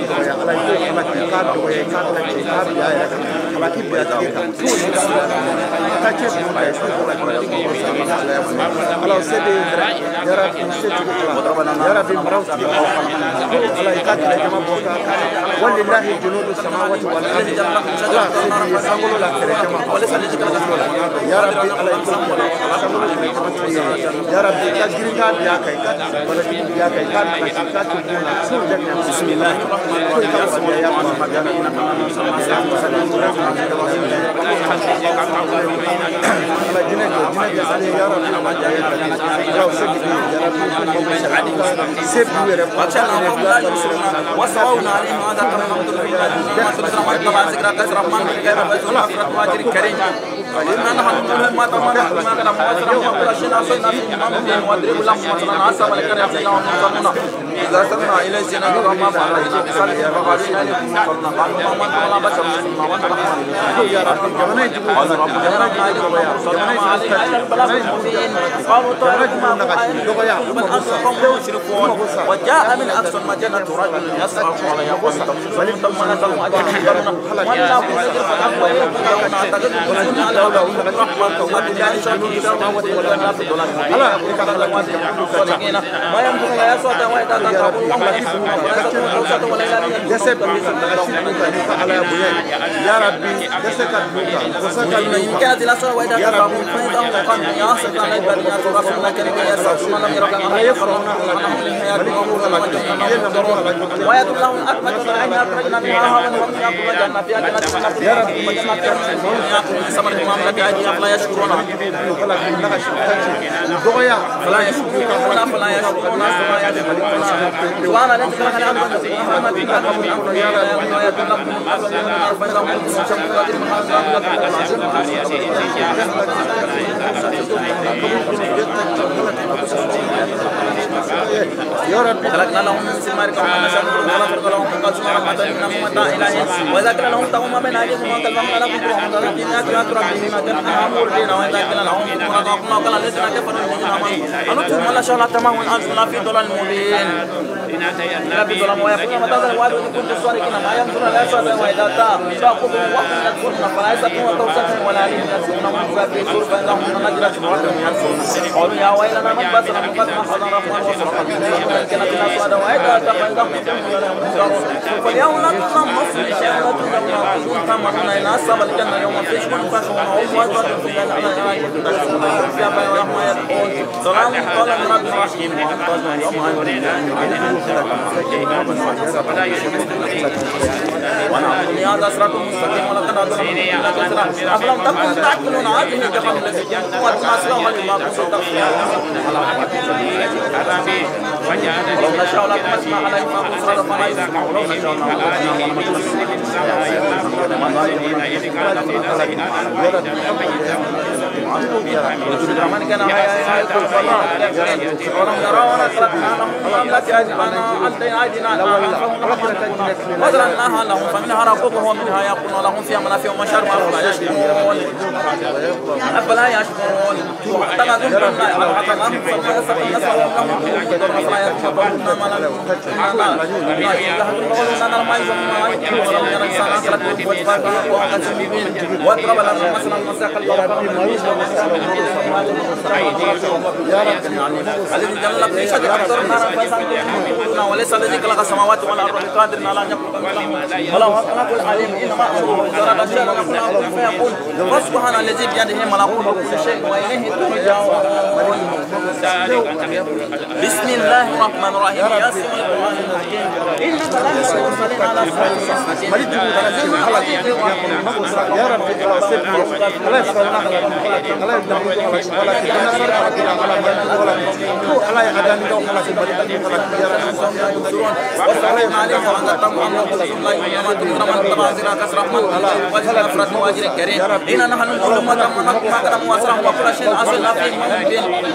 dɔgɔya Ala i k'o halaki i k'a dɔgɔya i k'a lacɛ i k'a bila a yɛrɛ kan halaki bila a tigi kan t'o ni tacɛ ninnu ta i k'o halaki Ala o se bɛ yen dɛrɛ Ya Rabbi se tigi Ala Ya Rabbi maraw tigi Ala Ala i ka kɛlɛ jama bɔ k'a kan walilahi junudu samawati wal ardi Ala se b'i ye sankolo la kɛlɛ jama Ya Rabbi Ala i k'o kɛlɛ sankolo kɛlɛ jama tigi ye Ya Rabbi i ka girin k'a bila a kan i ka balajugu bila a kan i k'a nagasi i k'a to bon na so bɛ kɛ بسم الله الرحمن الرحيم Ala jinɛ jɔ jinɛ dɛsɛlen Ya Rabbi Ala o se b'i ye Ya Rabbi se b'u yɛrɛ وجعلناهم لا يبصرون وسواء عليهم هذا كما طبعا ذكرى كثر من غير رجل أفرد واجر كريم إنا نحن نحيي ما تمنى ما كلام وزرع وكل شيء أحصينا في إمام مبين واضرب لهم مثلا عصا والقرية فإنهم ينظرون إذا أرسلنا إلى سينا ما فعلنا بصالح فقالوا إنا لكم مرسلون قالوا ما أنتم ولا بشر مثلنا وأنت رحمن Ya Rabbi jamana in jugu قال ربنا jamana إنا jugu إليكم dɔgɔya مرسلون jamana وما in علينا jugu إلا البلاغ المبين قالوا jamana طائركم jugu nagasi dɔgɔya u بل mago أنتم sa قوم u مشركون mago sa وجاء من أقصى المدينة رجل يسعى قال يا قوم اتخذوا ثم نزلوا أجرهم ولا نجر فأقوى Ala i ka halaki ما يمكن لا يسوى وإذا تقول dɛsɛ b'u kan nagasi b'u kan n'i ka Ala ya bonya ye Ya Rabbi dɛsɛ ka bin u kan wasa ka bin u إن kan كانت الأسرى وإذا Ya Rabbi تقابل فإذا قد يصل على البنيات رسول الله كريم يسعون لم يرى Ala ye Firawuna halaki Mali jugu halaki i ye Namuru halaki ويد لهم أكمة العين أخرجنا منها هوا ومن يأكل جنة فيها جنة Ya Rabbi ثمر المملكة أيديهم فلا يشكرون u halaki u nagasi u tacɛ u dɔgɔya فلا يشكرون فلا يشكرون فلا يشكرون سبحان الذي خلق الأرض محمد Ya Rabbi خلقنا لهم من ثمار كما نشاء ونخلق لهم من قد رحمة منا متاع إلى وإذا قيل لهم اتقوا ما بين أيديكم وما خلفكم لعلكم ترحمون إن ربهم ما كان مرضين وإذا قيل لهم اذكروا قال الذين كفروا للذين آمنوا أنتم ولا شاء الله تمام أنزلنا في ضلال مبين لا في ضلال ويقولون متى هذا الوعد إن كنتم صادقين ما ينظرون لا يسألون وإذا تأخذهم وهم يذكرون فلا يستطيعون توسطا ولا عليهم يسكنون وهم في سور فإنهم نجرة ربهم ينصرون قالوا يا ويلنا من بصر من قد أخذ الرحمن وصرف إن كانت الأسود وإذا فإنهم فاليوم لا تظلم نفس شيئا ولا تظلم ثمرون إلى أصحاب الجنة يوم فيش من فشون هم وأزواج في سلام قال من رب رحيم وأنتم يوم ونعبد هذا صراط مستقيم ولقد أضلنا كثيرا أفلم تكن تعقلون هذه جهنم التي كنتم وتماثلها لما كنتم ولو نشاء لطمسنا عليهم أبصارهم فلا يسمعون ولو نشاء من كان ولم يروا خلقنا لهم مملكة أيدينا وزرعناها لهم فمنها ركوبهم ومنها يأكلون لهم فيها منافع ومشارب أفلا يشكرون أفلا يشكرون واضرب لهم مثلا مساق الذي جعل في شجرة نارا وليس الذي خلق السماوات والأرض بقادر على أن يخلق مثلهم ولا هو الخلاق العليم إنما أمره إذا أراد شيئا أن يقول له فيقول فسبحان الذي بيده ملكوت كل شيء وإليه ترجعون. بسم الله الرحمن الرحيم ياسين القرآن الحكيم إنك لمن المرسلين على صراط مستقيم. يا ربي الله يسلمك الله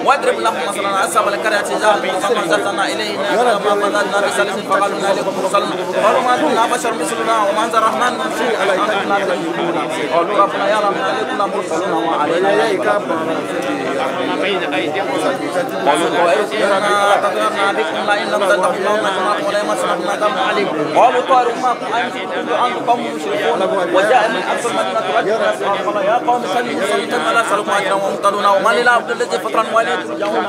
واضرب لهم مثلا أصحاب القرية جاءوا إلينا ما بدلنا بسلس فقالوا لكم مرسلون قالوا ما كنا بشر مثلنا وما أنزل الرحمن من شيء قالوا ربنا يعلم عليكم مرسلون وعلينا قالوا بكم لئن لم تنتهوا قالوا طائركم معكم أنتم قوم مشركون وجاء من أقصى المدينة رجل قال يا قوم سلموا سلموا لا سلكوا أجرا وممتلون وما للعبد الذي فطرا ولا ترجعون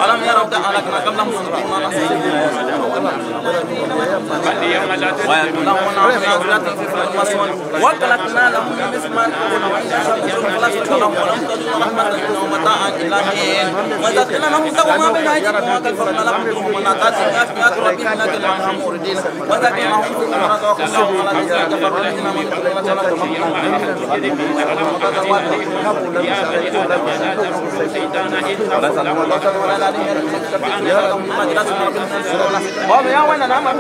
ألم يروا أهلكنا قبلهم وكلتنا لهم مثل ما وذكرنا لهم ما بين أيديهم وخلفهم لهم وذكرناهم في المرض وقصهم على قالوا يا ويلنا ما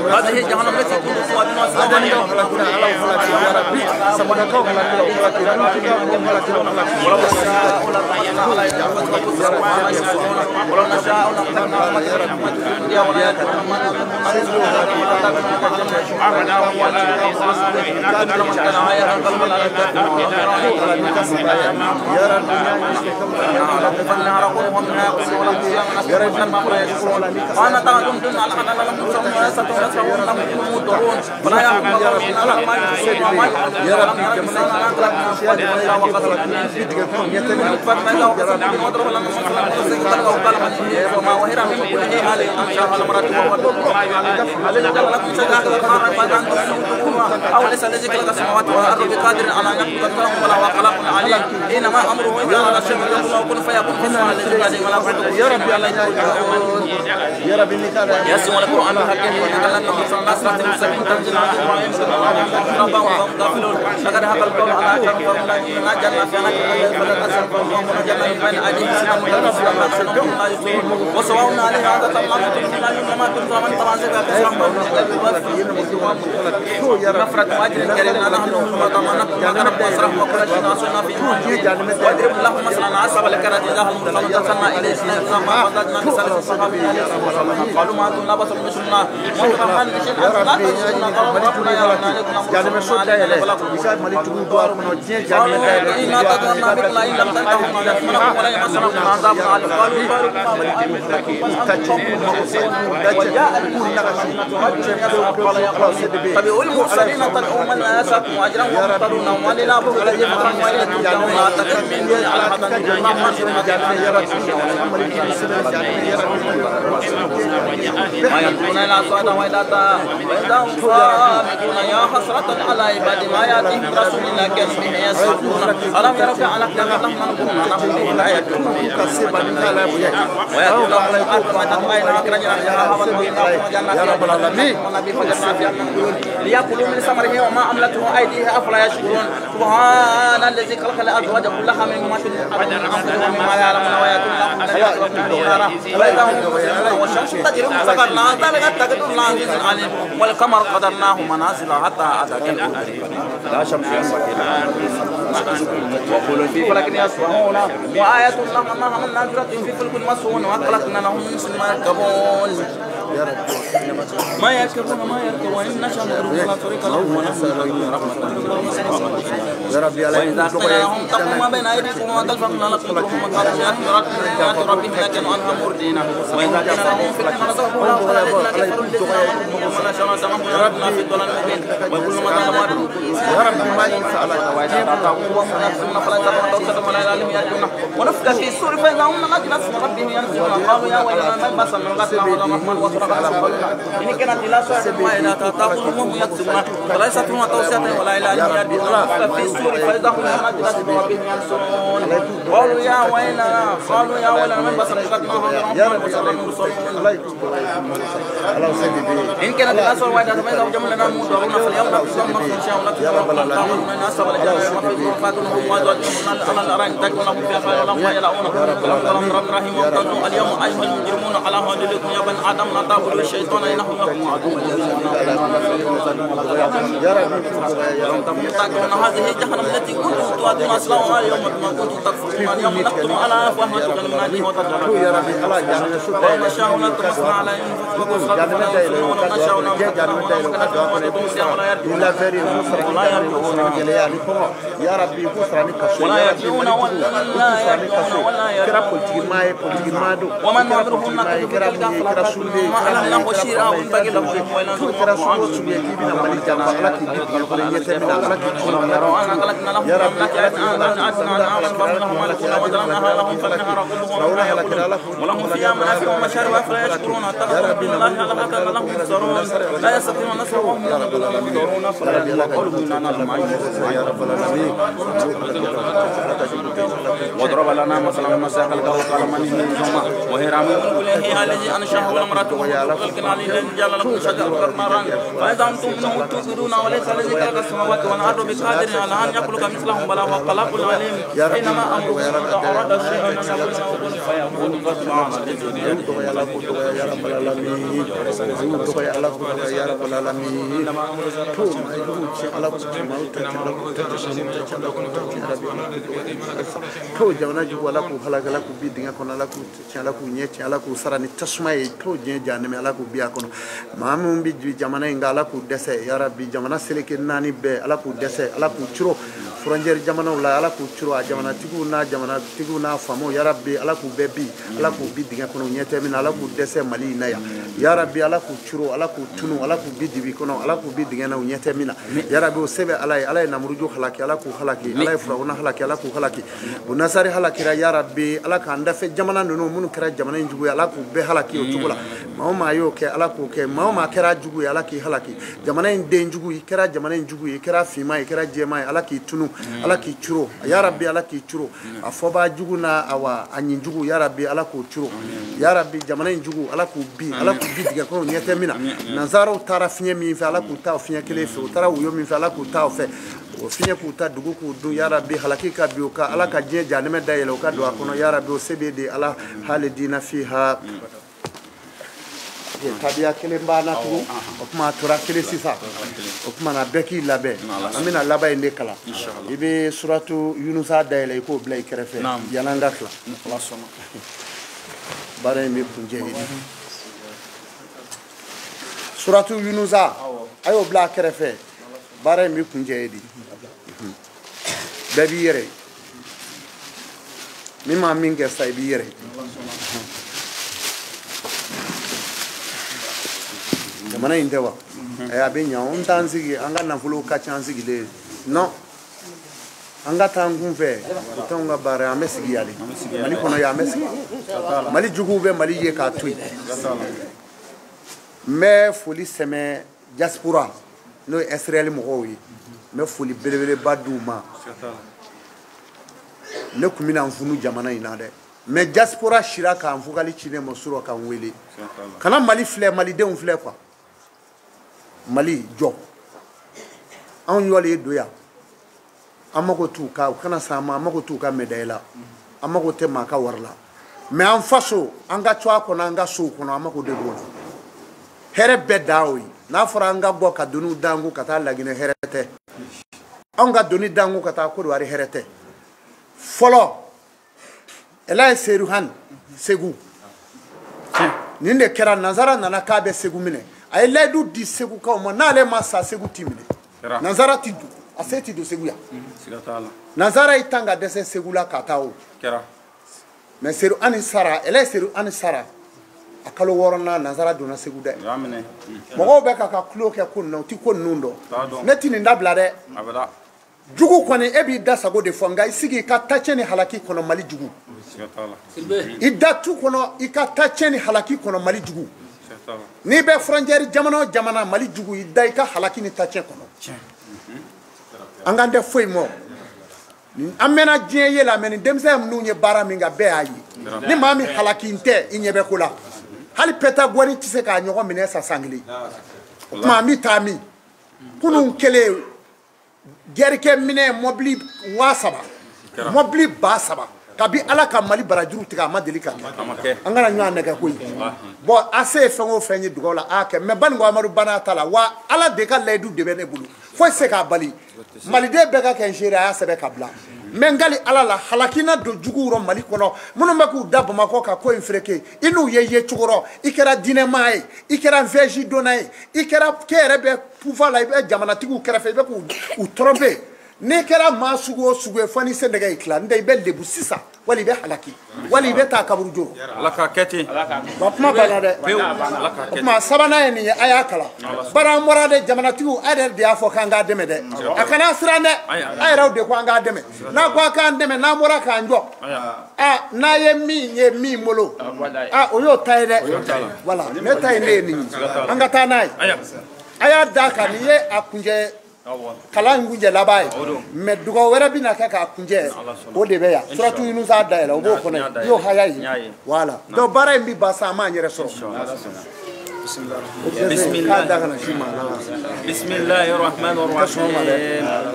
هذه جهنم التي كنتم توعدون. ولو نشاء أوليس الذي خلق السماوات والأرض بقادر على أن يخلق لهم ولا خلق عليم إنما أمره إذا أراد شيئا يقول له كن فيكون. يا ربي يا ربي يسمع القرآن الحكيم لقد حق القول على وسواء عليه هذا واضرب لهم مثلا عصب الكرة إذا المرسلون أرسلنا إليه قالوا ما كنا بشر مثلنا المرسلين تدعو من لا يشاء أجرا وممطرون وللعبد الذي فطرا ما ينظرون إلى أصوات وإلى وإذا هم صامتون يا حسرة على عباد ما يأتيهم رسول إلا كانوا به يستهزئون. ألم يروا كأن أهلكنا قبلهم من قرون لا يأتون ويأتون لهم الأرض ليأكلوا من ثمره وما عملته أيديهم أفلا يشكرون. سبحان الذي خلق الأزواج كلها مما أنفسهم ومما لا يعلمون ويأتون لهم وإذا هم مسلمون والشمس تجري مستقر لها ذلك التقدير العزيز العليم والقمر قدرناه منازل حتى عاد كالعرجون لا شمس ينبغي لها وكل في فلك يسبحون وآية لهم أنها من ناجرة في فلك مسحون وخلقنا لهم من مثل ما يركبون. ما يركبون ما يركب وإن نشأ نضرب لا طريق لهم وإذا قيل لهم اتقوا ما بين أيديكم وما خلفكم لعلكم ترحمون قالوا آيات ربهم لكن عنها مردين وإذا قيل لهم انفقوا مما رزقكم الله قال الذين كفروا الذين آمنوا وما نشأ نسمعهم في الضلال المبين وكل ما طلبوا ونفخ في الصور فإذا هم من أجل اسم ربهم ينزلون قالوا يا ويلنا من بصر من قتل الرحمن وصرف إن كانت إلى ساعة وإلى تأخذهم وهم يكسبون فليست لهم توصية ولا إلى يرجعون ونفخ في الصور فإذا هم من أجل اسم ربهم ينزلون قالوا يا ويلنا قالوا يا ويلنا من بصر من قتل الرحمن وصرف إن كانت إلى ساعة وإلى فإذا هم لنا مدعون فاليوم نقسم نفس شيئا اليوم أيها المجرمون على هدلكم يا بني آدم لا تعبدوا الشيطان إنه لكم عدو مبين هذه جهنم التي كنتم توعدون اصلوها اليوم بما كنتم تكفرون اليوم نختم على أفواههم وتكلمنا أيديهم وما شاء لطمسنا على أنفسهم وما شاء ولا يرجعون ولا يرجعون ولا يرجعون ومن نظرهم ما علمنا وشيرا وانبغي لهم ولهم فيها منافع ومشارب فلا يشكرون اتخذوا من الله على لهم يبصرون لا يستطيعون نصر وهم ينظرون فلا قولهم اننا لهم وضرب لنا مثلا ما ساق القول قال من منهما وهي رامي كل الذي انشاه والمرأة خلق العلي جعل لكم شجر نارا فإذا أنتم منه توقدون وليس الذي خلق السماوات والأرض بقادر على أن يخلق مثلهم بل هو خلاق العليم إنما أمره إذا أراد شيئا أن يقول له كن فيكون فسبحان to jamana jugu ala k'u halaka ala k'u bi dingɛ kɔnɔ ala k'u tiɲɛ ala k'u ɲɛ tiɲɛ ala k'u sara ni tasuma ye to diɲɛ jahanama ala k'u bi a kɔnɔ maa minnu bɛ jamana in kan ala k'u dɛsɛ yarabi jamana seleke naani bɛɛ ala k'u dɛsɛ ala k'u curo frontière jamanaw la ala k'u curo a jamanatigiw n'a jamanatigiw n'a faamaw yarabi ala k'u bɛɛ bi ala k'u bi dingɛ kɔnɔ ɲɛ tɛ min na ala k'u dɛsɛ Mali in na yan yarabi ala k'u curo ala k'u tunu ala k'u bi dibi kɔnɔ ala k'u bi dingɛ na u ɲɛ tɛ min na yarabi o se bɛ ala ye ala ye namuruju halaki ala k'u halaki ala ye furawuna halaki ala k'u halaki o nasari halakira yarabi ala k'an dafɛ jamana ninnu minnu kɛra jamana in jugu ye ala k'u bɛɛ halaki o cogo la maa o maa y'o kɛ ala k'o kɛ maa o maa kɛra jugu ye ala k'i halaki jamana in den jugu i kɛra jamana in jugu ye i kɛra finman ye i kɛra jɛman ye ala k'i tunu ala k'i curo yarabi ala k'i curo a fɔba jugu n'a awa a ɲin jugu yarabi ala k'o curo yarabi jamana in jugu ala k'u bi ala k'u bi dingɛ kɔnɔ ɲɛ tɛ min na nanzaraw taara fiɲɛ min fɛ ala k'u ta o fiɲɛ kelen fɛ u taara woyo min fɛ ala k'u ta o fɛ o fiɲɛ k'u ta dugu k'u dun yarabi halaki ka bi o ka ala ka diɲɛ jahanama dayɛlɛ o ka don a kɔnɔ yarabi o se bɛ de ala hali dina fiha tabiya kelen b'a na tugun o tuma a tora kelen sisan o tuma na bɛɛ k'i labɛn an bɛna laban in de kalan i bɛ suratu Yunusa dayɛlɛ i k'o bila i kɛrɛfɛ yan'an ka tila baara in bɛ kuncɛ yen suratu Yunusa a y'o bila a kɛrɛfɛ baara in bɛ kuncɛ yen de bɛɛ b'i yɛrɛ ye min ma min kɛ sa i b'i yɛrɛ ye jamana in tɛ wa a bɛ ɲa an t'an sigi an ka nafolo ka ca an sigilen non an ka taa an kun fɛ o t'anw ka baara ye an bɛ sigi yan de Mali kɔnɔ yan an bɛ sigi Mali juguw bɛ Mali ye k'a to yen n bɛ foli sɛmɛ diaspora n'o ye Israël mɔgɔw ye n bɛ foli belebeleba d'u ma ne tun bɛna n funu jamana in na dɛ mais diaspora sira k'an fukali ci ne ma surɔ k'an wele kana Mali filɛ malidenw filɛ quoi Mali jɔ anw yɔlen ye don yan an mago t'u ka u kana s'an ma an mago t'u ka médaille la an mago tɛ maa ka wari la mais an faso an ka to a kɔnɔ an ka sow kɔnɔ an mago de b'o la hɛrɛ bɛɛ dan o ye n'a fɔra an ka bɔ ka doniw d'an kun ka taa Laginɛ hɛrɛ tɛ anw ka doni d'an kun ka taa Kodowari hɛrɛ tɛ fɔlɔ Elaye Seruhan Segu Nin de kɛra nanzara nana k'a bɛ Segu minɛ a ye layidu di Segukaw ma n'ale ma sa Segu ti minɛ nanzara ti don a se ti don Segu yan nanzara y'i tan ka dɛsɛ Segu la ka taa o mais Seru Ani sara ele Seru Ani sara a kalo wɔɔrɔnan nanzara donna Segu dɛ mɔgɔw bɛ ka tulo kɛ ko ninnu na u ti ko ninnu dɔn ne ti nin dabila dɛ jugu kɔni e b'i da sago de fɔ nka i sigi i ka tacɛ ni halaki kɔnɔ Mali jugu i da tu kɔnɔ i ka tacɛ ni halaki kɔnɔ Mali jugu n'i bɛ frontière jamana o jamana Mali jugu i da i ka halaki ni tacɛ kɔnɔ an k'an tɛ foyi mɔ an mɛnna diɲɛ ye la mɛ nin denmisɛn ninnu ye baara min kɛ bɛɛ y'a ye ni maa min halaki tɛ i ɲɛ bɛ ko la hali Pythagore tɛ se k'a ɲɔgɔn minɛ sa san kelen o tuma an bɛ taa min kunun kelen gɛrikɛ minɛ mɔbili 3000 mɔbili 3000 kabi Ala ka Mali barajuru tigɛ a ma deli ka kɛ an kana ɲɔgɔn nɛgɛ koyi bon a se ye fɛn o fɛn ye dugawu la a kɛ mɛ Baninko Amadu banna ta la wa Ala de ka layidu de bɛ ne bolo foyi tɛ se k'a bali maliden bɛɛ ka kɛ n seere a y'a sɛbɛn ka bila mɛ n kali Ala la halaki na don juguw rɔ Mali kɔnɔ minnu bɛ k'u da Bamakɔ ka ko in fereke i n'u ye cogo rɔ i kɛra diinɛmaa ye i kɛra vɛji donna ye i kɛra k'e yɛrɛ bɛ pouvoir la i bɛ jamanatigiw kɛrɛfɛ i bɛ k'u tromper n'i kɛra maa sugu o sugu ye fo n'i sen nɛgɛ y'i tila n tɛ i bɛ lebu sisan wali i bɛ halaki wali i bɛ taa kaburujo Ala k'a kɛ ten wa kuma banna dɛ o tuma sabanan ye nin ye a y'a kalan bari an bɔra de jamanatigiw a yɛrɛ de y'a fɔ k'an k'a dɛmɛ dɛ a kana siran dɛ a yɛrɛw de ko an k'a dɛmɛ n'a ko a k'an dɛmɛ n'an bɔra k'an jɔ a n'a ye min ye min bolo a o y'o ta ye dɛ wala ne ta ye ne ye nin ye an ka taa n'a ye a y'a d'a kan nin ye a kuncɛ kalan in kunjɛ laban ye mɛ dugawu wɛrɛ bɛna kɛ k'a kunjɛ o de bɛ yan suratu Yunusa dayɛlɛ o b'o kɔnɔ i y'o haya ye voilà donc baara in bi ban sa an m'an yɛrɛ sɔrɔ. بسم الله الرحمن الرحيم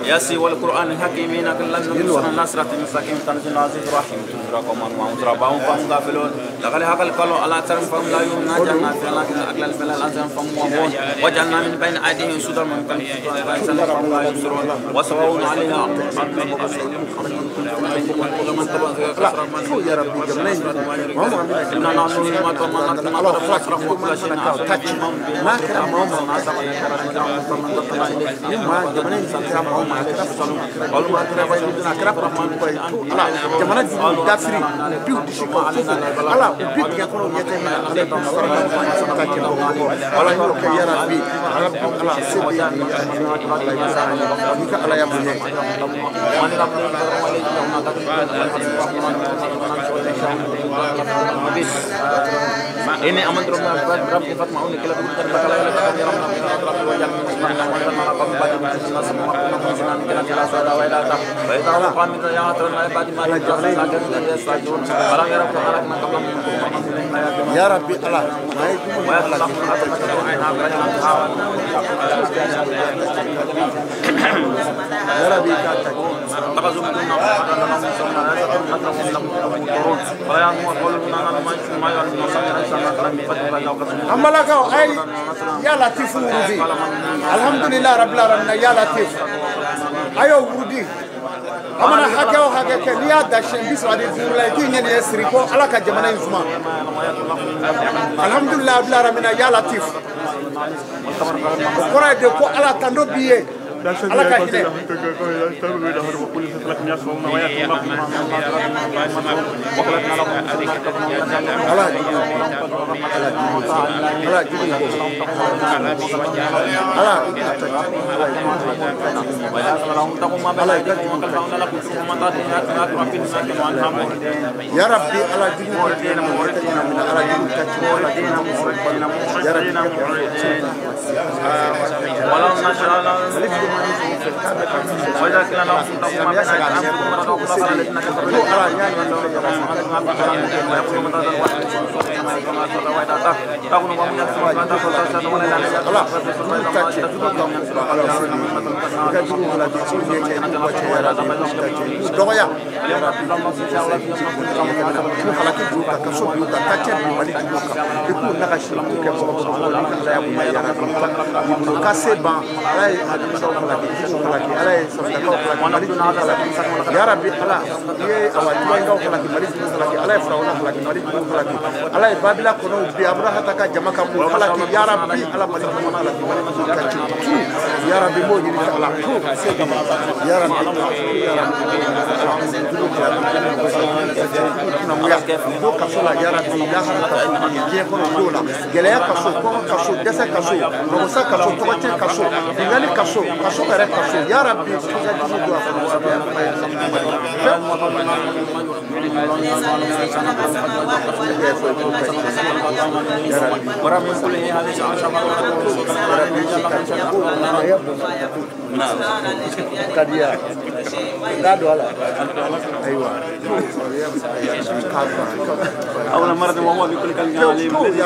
ياسين والقرآن الحكيم إنك لمن نصرة المستقيم تنزيل العزيز الرحيم تنذر قوما وأنذر بعضهم فهم غافلون لقد حق القول على أكثرهم فهم لا يؤمنون جعلنا في الأغلال فلا الأنزل فهم وهون وجعلنا من بين أيديهم سدا ومن خلفهم فهم لا يبصرون وسواء علينا n'a kɛra maa o maa ni maa jamana in kɛra maa o maa a kɛra fanu a kɛra a kɛra politique ye ala jamana jugu dafiri u bi u disi kan fofo ala u bi dingɛ kɔnɔ u ɲɛ tɛ min na ala b'u saraka ka cɛ bɔ ala y'o kɛ yarabi ala se bɛ n'i ka ala ya bonya ini aman terus berapa Fatma unik kalau kita bakal ya Rabbi Allah ya Rabbi Amalakaw ay ya Latif wurudi alhamdulillah rabbil alamin ya Latif ayo wurudi amana hakɛ o hakɛ kɛ n'i y'a da siɲɛ 35 la i k'i ɲɛ nin ye siri ko Ala ka jamana in suma alhamdulillah rabbil alamin ya Latif o kɔrɔ ye de ko Ala tando b'i ye ala ka hinɛ ala ala ya Rabbi ala jugu ala jugu ya Rabbi Ya Rabbi ala ye awa tubabukaw halaki Mali jugu halaki ala ye Firawuna halaki Mali jugu halaki ala ye Babila kɔnɔw bi Abrahata ka jama kan k'u halaki ya Rabbi Ala Mali jugu halaki Mali jugu ta ci ya Rabbi m'o ɲini fɛ Ala se b'i ye ya Rabbi ya Rabbi do kaso la ya Rabbi lahara kaso diɲɛ kɔnɔ don la gɛlɛya kaso kɔngɔ kaso dɛsɛ kaso magosa kaso tɔgɔcɛn kaso bingali kaso kaso yɛrɛ kaso ya Rabbi i ka jugu don a kɔnɔ أول مرة وهو بكل كلمة عليم يا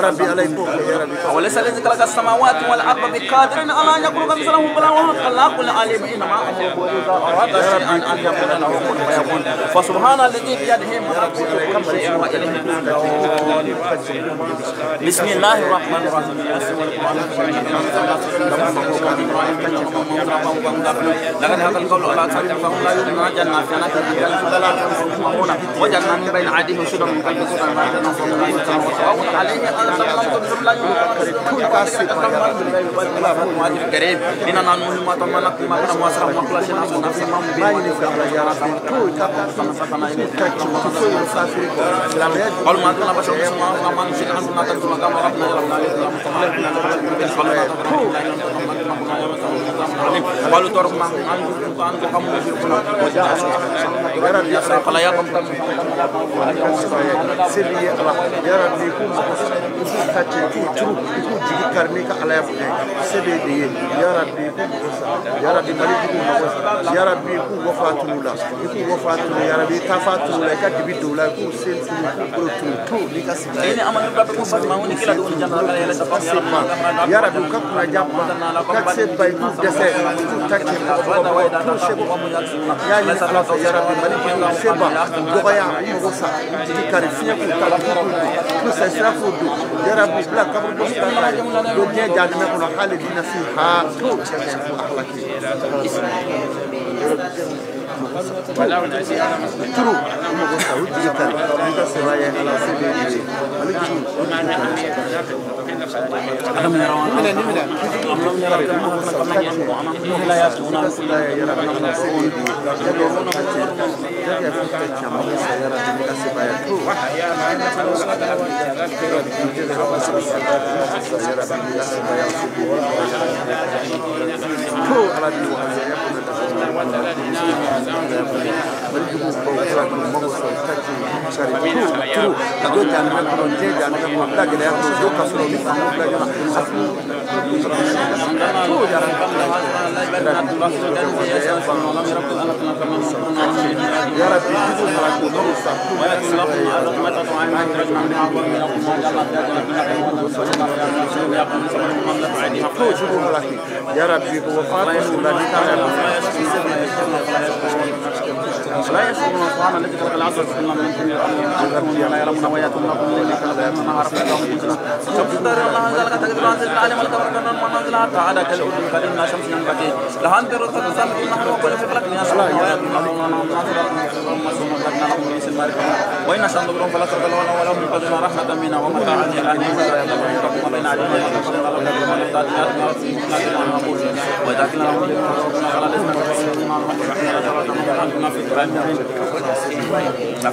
ربي عليك يا ربي وليس الذي خلق السماوات والأرض بقادر على أن يخلق مثلهم بلى وهو الخلاق العليم إنما أمره إذا أراد شيئا أن يقول له كن فيكون فسبحان الذي بيده ملكوت كل شيء وإليه ترجعون. بسم الله الرحمن الرحيم. لقد هذا القول على أكثرهم فهم لا يؤمنون. جنة وجعلنا من بين أيديهم سدا ومن خلفهم سدا وسواء عليهم أنذرتهم أم لم تنذرهم إننا نحن ما تمنى ما كنا واسرا ما كل شيء نفس ما قالوا ما دون بشر ما ما نشيء عن ما تدرون كما ربنا قالوا ترك ما عن وجاء فلا يقم ya Rabbi k'u mago sa i k'u ta cɛ i k'u turu i k'u jigi kari n'i ka Ala ya bonya ye se b'e de ye ya Rabbi k'u mago sa ya Rabbi Mali jugu mago sa ya Rabbi k'u wafa tunu la i k'u wafa tunu ya Rabbi i tafa tunu la i ka dibi don u la i k'u sen tunu i k'u bolo tunu tu n'i ka sigi ya Rabbi u ka kunnaja ban u ka se ban i k'u dɛsɛ i k'u ta cɛ mɔgɔ tu seko y'a ɲini Ala fɛ ya Rabbi Mali jugu se ban u dɔgɔya u mago sa u jigi kari fiɲɛ k'u ta dugu k'u don k'u sɛsira k'u don ya Rabbi bila kaburudo sira kan don diɲɛ jahanamɛ kɔnɔ khalidina fiha tu ahlaki turu u mago sa u jigi kari n'i ka sebaaya ye Ala se b'e de ye Mali jugu u jigi kari Ya Rabbi لا يشكرون سبحان الذي خلق العصر من لا يرون وياتون لكم وإن شاء الله فلا ترضى ولهم قدر رحمة منا ومتاعا إلى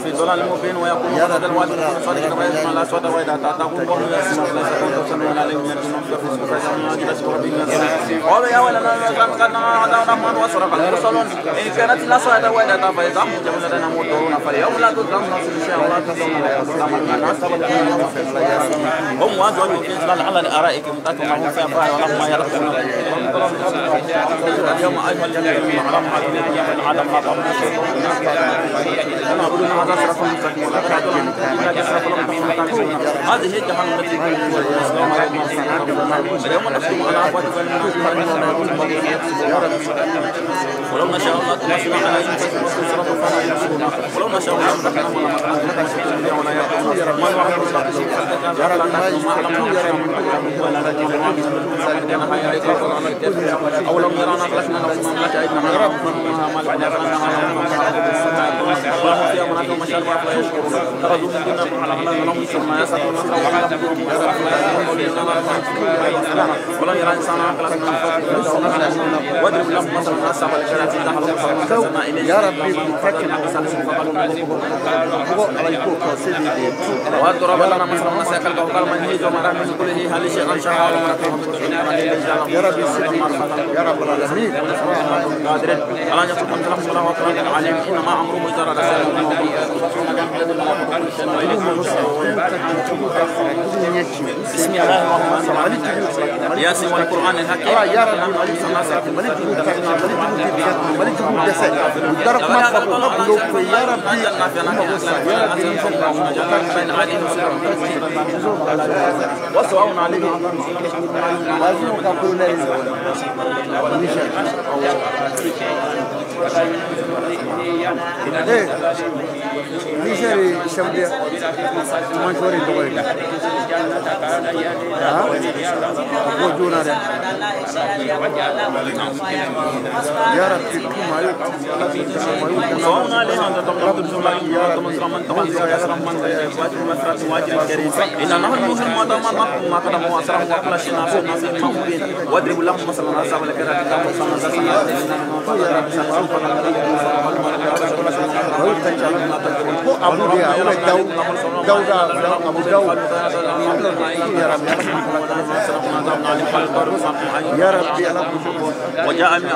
في ضلال مبين ويقول هذا الوالد صادق ويسمع الأصوات وإذا تعتقون وهم يسمع قالوا يا ولنا قد الرحمن وصرف المرسلون إن كانت الأصوات وإذا فإذا هم لنا مدورون فاليوم لا تظلم نفس شيئا ولا تظلم هم وأزواجهم في ظلال على الأرائك متكئون هم فيها ولهم ما يرقبون اليوم أيها الذين هذه جهنم التي اليوم نختم على ولو نشاء الله تمسنا على ولو نشاء الله أولم يرانا خلقنا لهم مملكة لهم فيها منافع ومشارب افلا يشكرون اتخذوا من دون على لهم ما يسكرون ولم يرى انسان واضرب لهم مثلا اصحاب الجنه يا ربي واضرب لنا مثلا مساك الكوكب من هي وما رحمه كله هل شيء شاء يا ربي يا رب العالمين قادر على ان يكون لهم ولا عليم انما امره اذا اراد بسم الله الرحمن الرحيم ياسين والقران الحكيم يا رب وسواء عليه Niger chef de major tɔgɔ ye bɔ joona dɛ ya rabbi واضرب لهم مثلا اصحاب يا ربي وجاء من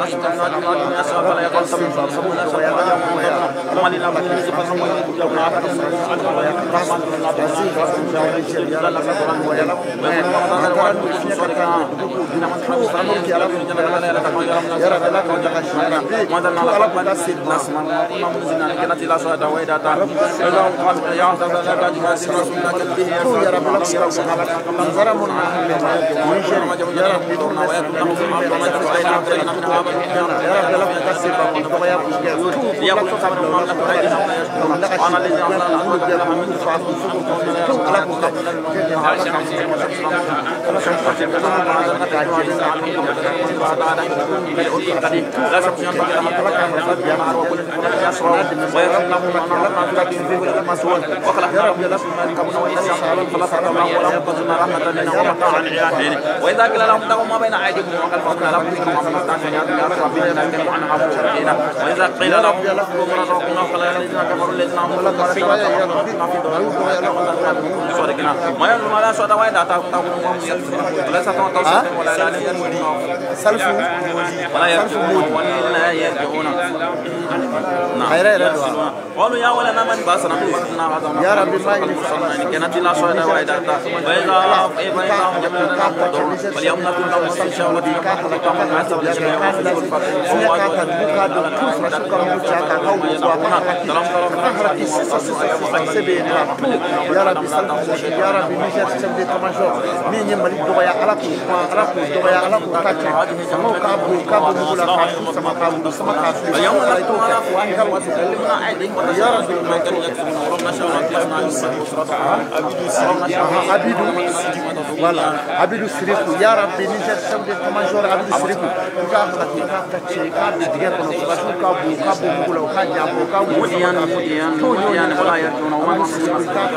وإذا قيل لهم اتقوا ما بين أيديكم وخلفكم لهم وإذا قيل لهم قالوا يا ولنا من باسنا يا ربي كانت لا صوت وإذا واليوم نكون لهم يا ربي يا ربي Niger chef d'état-major min ye Mali dɔgɔya Ala k'o ban Ala k'o dɔgɔya Ala k'o ta tiɲɛ famaw k'a bon k'a bɔ mugu la k'a su sama k'a wulu sama k'a fili ya Abidou voilà Abidou Sirikou ya Rabbi Niger chef d'état-major Abidou Sirikou i k'a halaki k'a ta tiɲɛ k'a bin dingɛ kɔnɔ sɔrɔdasiw k'a bon k'a bɔ mugu la u k'a jabɔ k'a wulu sama k'a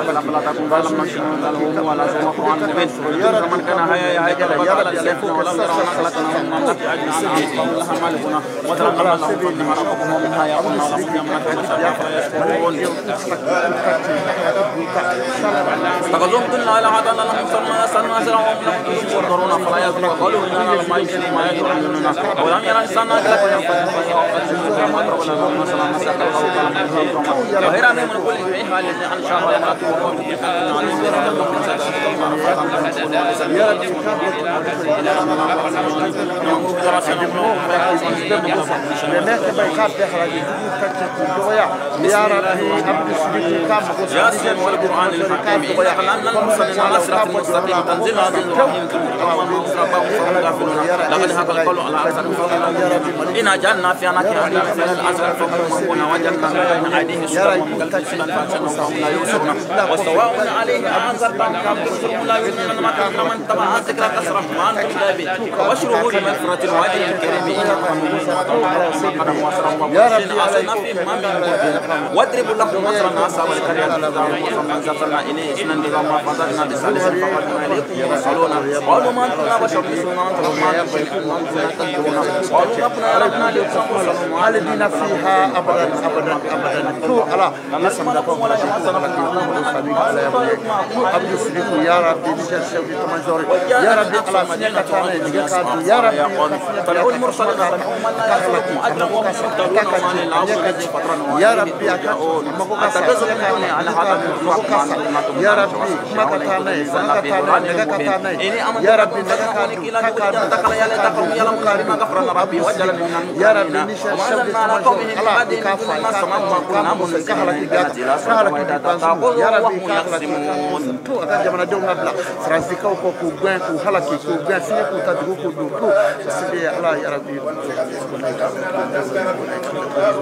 fili ياسين والقرآن الحكيم إنا خلقنا المرسلين على صراط مستقيم تنزيل عزيز الرحيم الغافلون لقد حق القول على أكثرهم إنا جعلنا في أعناقهم الأسفل فهم وجعلنا من بين أيديهم سدا ومن خلفهم سدا فأغشيناهم فهم لا يبصرون وسواء عليهم أأنذرتهم أم لم تنذرهم لا يؤمنون ما كان من تبع الذكر كسرهم وأنتم لا وبشره بمغفرة وأجر كريم واضرب لهم مثلا أصحاب القرية أرسلنا إليه اثنين نظاما فضلنا بثالث فقالوا إليكم مرسلون قالوا ما أنتم بشر مثلنا أنتم ما تشركون وأنتم لا تدرون قالوا ربنا ربنا ليكم خالدين فيها أبدا أبدا أبدا تو على يا ربي يا ربي يا ربي يا ربي يا ربي يا ربي يا ربي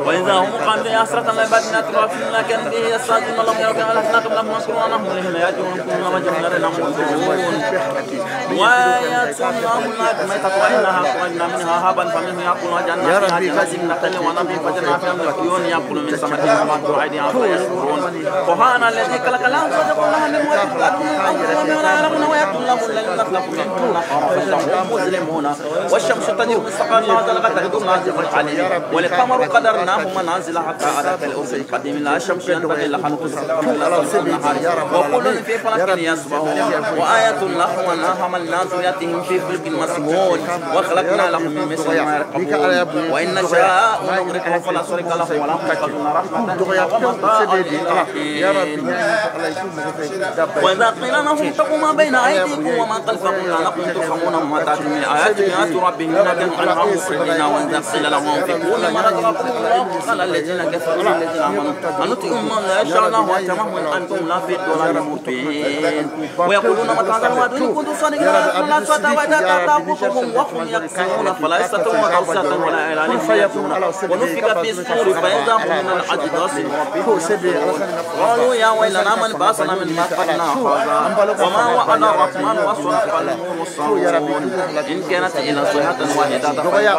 وإذا هم قاموا بأسرة لعبادنا ترافلنا كان به يستعجلون لهم يرون أهلكنا قبلهم وأنهم لا يجدون كل وجه لنا مرسلون ويأتون لهم الميتة وإنها أخرجنا منها هبا فمنه يأكل وجعلنا فيها جنات من نخيل ونبي فجعلنا فيها من العيون يأكل من ثمرها وما ترعى فيشكرون سبحان الذي خلق الأزواج كلها مما ولا يعلمون ويأكل لهم الليل نخلق منه النهار فإذا هم مظلمون والشمس تجري مستقر لها زلغت العليم والقمر قدرناه منازل حتى عاد كالأرض القديم لا الشمس ينبغي لها أن تدرك النهار وكل في فلك يسبحون وآية لهم أنا حملنا ذريتهم في فلك مسحون وخلقنا لهم من مثل ما يركبون وإن نشاء نغرقهم فلا صريخ لهم ولا هم ينقذون رحمة وإذا قيل لهم اتقوا ما بين أيديكم وما خلفكم لعلكم ترحمون وما تأتيهم من آيات ربهم كانوا عنها معرضين وإذا قيل لهم أنفقوا مما رزقكم الله قال الذين كفروا للذين آمنوا أنطعم من لا يشاء الله وأتمه أنتم لا في ضلال مبين ويقولون متى هذا الوعد إن كنتم صادقين لا تأخذهم وهم يقسمون فلا يستطيعون توصية ولا إلى يأتون ونفخ في الصور فإذا هم من الأجداث قالوا يا ويلنا من بعثنا من مرقدنا هذا وما وعد الرحمن وصدق المرسلون إن كانت إلا صيحة واحدة فإذا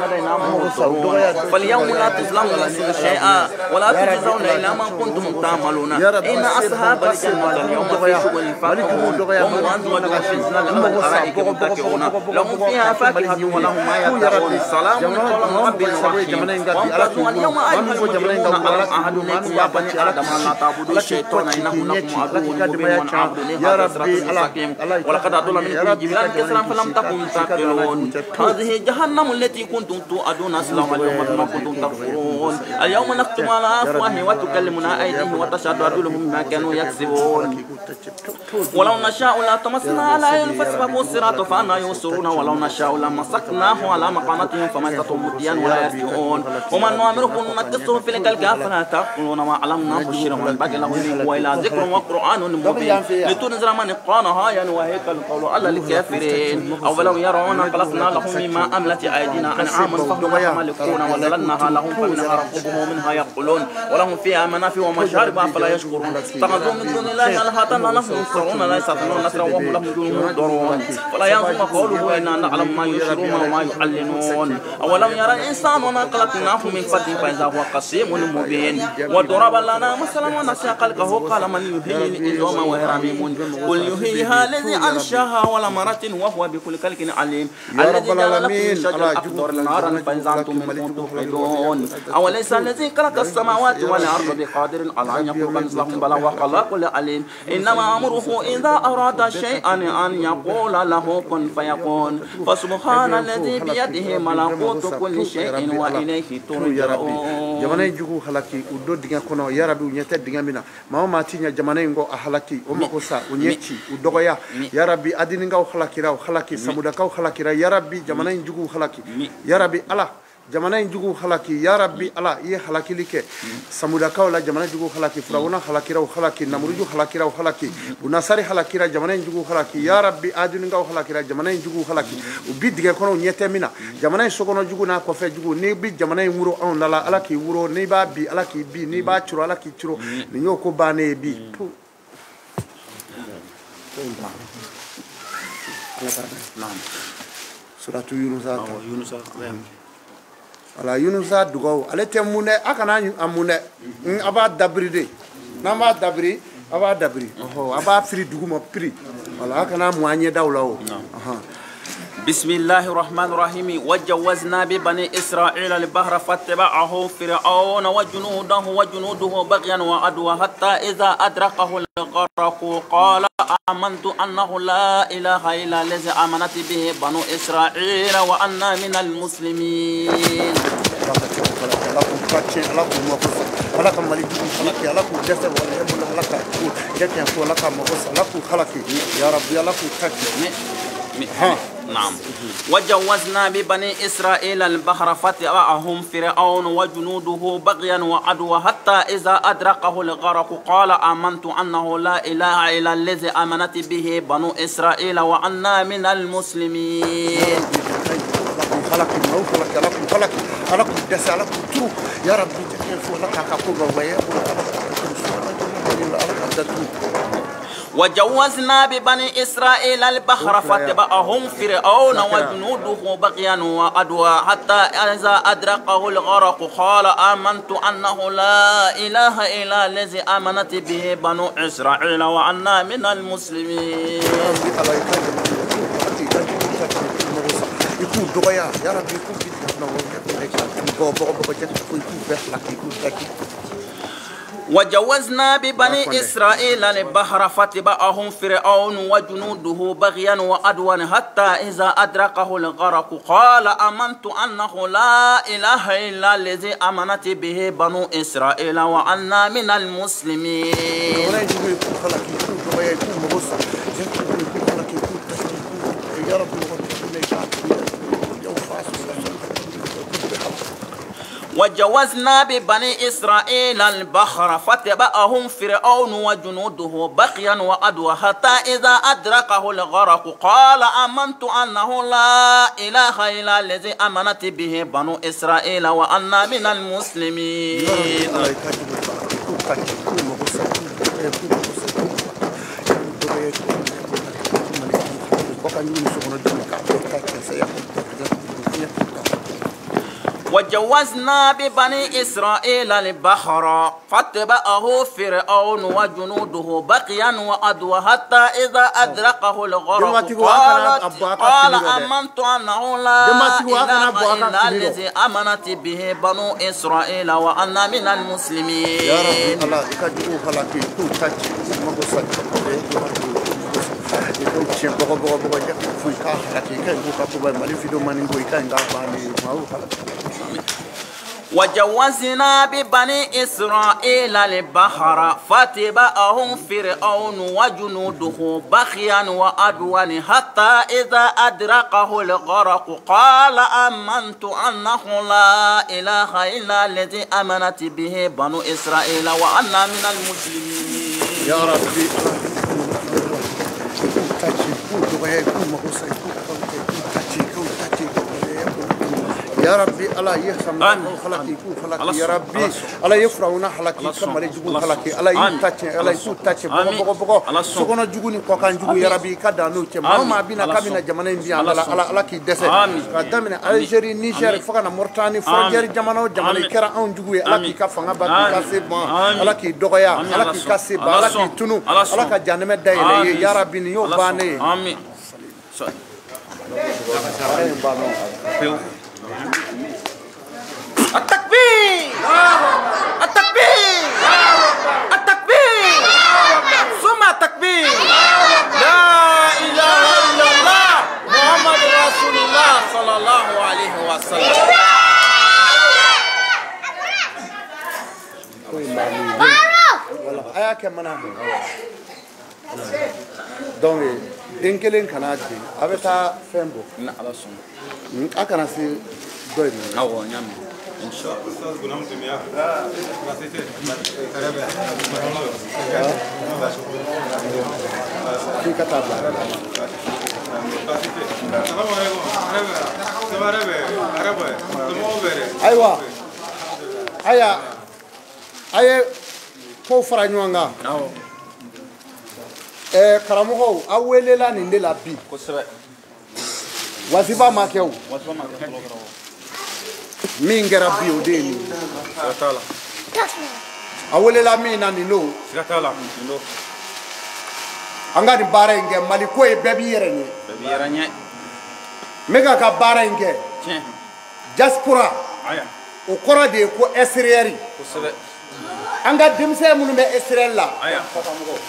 لدينا محضرون فاليوم لا تظلم نفس شيئا ولا تجزون إلا ما كنتم تعملون إن أصحاب الجنة اليوم في شغل فاكهون هم وأزواجهم في ظلال على الأرائك متكئون لهم فيها فاكهة ولهم ما يدعون سلام قولا من رب رحيم وامتازوا اليوم أيها المجرمون ألم أعهد إليكم يا بني آدم أن لا تعبدوا الشيطان إنه لكم عدو مبين وأن اعبدوني هذا صراط مستقيم ولقد أضل منكم جبلا كثيرا فلم تكونوا تعقلون هذه جهنم التي كنتم توعدون اصلوها اليوم بما كنتم تكفرون اليوم نختم على أفواههم وتكلمنا أيديهم وتشهد أرجلهم بما كانوا يكسبون ولو نشاء لطمسنا على أعينهم فاستبقوا الصراط فأنى يبصرون ولو نشاء لمسخناهم على مكانتهم فما استطاعوا مضيا ولا يرجعون ومن نعمره ننكسه في الخلق أفلا تعقلون وما علمناه الشعر وما ينبغي له إن هو إلا ذكر وقرآن مبين لتنذر من قرأها وهيك القول على الكافرين أولم يرون خلقنا لهم مما عملت أيدينا أنعاما فهم لها مالكون وذللناها لهم فمنها ركوبهم ومنها يأكلون ولهم فيها منافع ومشارب فلا يشكرون اتخذوا من دون الله آلهة لهم ينصرون لا يستطيعون نصرا وهم لهم جند محضرون فلا يحزنك قوله إنا نعلم ما يسرون وما يعلنون أولم يرى الإنسان أنا خلقناه من فضل فإذا هو خصيم مبين وضرب لنا مثلا ونسي خلقه قال من يحيي العظام وهي رميم قل يحييها الذي أنشاها أول مرة وهو بكل خلق عليم الذي جعل لكم من الشجر الأخضر نارا فإذا أنتم منه توقدون أوليس الذي خلق السماوات والأرض بقادر على أن يخلق مثلهم بلى وهو العليم إنما أمره إذا أراد شيئا أن يقول له كن فيكون فسبحان الذي بيده ملكوت كل شيء وإليه ترجعون. Jamana in jugu halaki u don dingɛ kɔnɔ yarabi u ɲɛ tɛ dingɛ min na maa o maa ti ɲɛ jamana in kɔ a halaki o mako sa u ɲɛ ci u dɔgɔya yarabi adinikaw halakira u halaki samudakaw halakira yarabi jamana in jugu halaki yarabi ala Jamana in jugu halaki ya rabbi ala i ye halakili kɛ samudakaw la jamana jugu halaki furawuna halakiraw halaki namuruju halakiraw halaki bunasari halakira jamana in jugu halaki ya rabbi adunikaw halakira jamana in jugu halaki u bi dingɛ kɔnɔ ɲɛ tɛ min na jamana in sokɔnɔ jugu n'a kɔfɛ jugu n'i bi jamana in wuro anw da la ala k'i wuro n'i b'a bi ala k'i bi n'i b'a curo ala k'i curo nin y'o ko bannen ye bi. Suratu Yunusa. Wala Yunusa dugawu ale tɛ mun dɛ a kana a mun dɛ a b'a dabiri de n'an b'a dabiri a b'a dabiri ɔhɔ a b'a firi duguma piri wala a kana mun an ɲɛdaw la o. بسم الله الرحمن الرحيم وجوزنا ببني إسرائيل البحر فاتبعه فرعون وجنوده بغيا وعدوا حتى إذا أدركه الغرق قال آمنت أنه لا إله إلا الذي آمنت به بنو إسرائيل وأنا من المسلمين. نعم. وجوزنا ببني إسرائيل البحر فاتبعهم فرعون وجنوده بغيا وعدوا حتى إذا أدركه الغرق قال آمنت أنه لا إله إلا الذي آمنت به بنو إسرائيل وأنا من المسلمين. وجوزنا ببني إسرائيل البحر فاتبعهم فرعون وجنوده بغيا وعدوا حتى إذا أدركه الغرق قال آمنت أنه لا إله إلا الذي آمنت به بنو إسرائيل وأنا من المسلمين. وجوزنا ببني إسرائيل البحر فاتبعهم فرعون وجنوده بغيا وعدوا حتى إذا أدركه الغرق قال آمنت أنه لا إله إلا الذي آمنت به بنو إسرائيل وأنا من المسلمين. وجوزنا ببني إسرائيل البحر فاتبعهم فرعون وجنوده بغيا وعدوا حتى إذا أدركه الغرق قال آمنت أنه لا إله إلا الذي آمنت به بنو إسرائيل وأنا من المسلمين. وجوزنا ببني إسرائيل البحر فاتبعه فرعون وجنوده بغيا وعدوا حتى إذا أدركه الغرق قال آمنت أنه لا إله إلا الذي آمنت به بنو إسرائيل وأنا من المسلمين. يا رب الله وجوزنا ببني إسرائيل البحر فاتبعهم فرعون وجنوده بغيا وعدوا حتى إذا أدركه الغرق قال آمنت أنه لا إله إلا الذي آمنت به بنو إسرائيل وأنا من المسلمين. يا ربي يا ربي الله يحسن خلقي خلقي يا ربي الله يفرعون خلقي كما يجبو خلقي الله يتاتي الله يتاتي بوكو بوكو سكون جوغوني كوكان جوغو يا ربي كدا نو تي ما بينا كابينا جمانا بي الله الله كي دسه كدامنا الجيري نيجر فكنا مورتاني فرجير جمانا جمانا كرا ان جوغو الله كي كفanga با كاسي بون الله كي دوغيا الله كي كاسي با الله كي تونو الله كجانم دايله يا ربي نيو باني امين. التكبير التكبير التكبير ثم التكبير لا إله إلا الله محمد رسول الله صلى الله عليه وسلم. Donc Den kelen kana den a bɛ taa fɛn bɔ ni Ala sɔnna a kana se dɔ in ma awɔ n y'a mɛn inshallah k'i ka taa bila ayiwa aya a ye kow fara ɲɔgɔn kan awɔ karamɔgɔw aw welela nin de la bi kosɛbɛ waziba ma kɛ o waziba ma kɛ fɔlɔ karamɔgɔ min kɛra bi o de ye nin ye siga t'a la a welela min na nin don siga t'a la nin don an ka nin baara in kɛ Mali ko ye bɛɛ b'i yɛrɛ ɲɛ bɛɛ b'i yɛrɛ ɲɛ n bɛ ka baara in kɛ tiɲɛ diaspora aya o kɔrɔ de ye ko extérieur kosɛbɛ an ka denmisɛn minnu bɛ extérieur la aya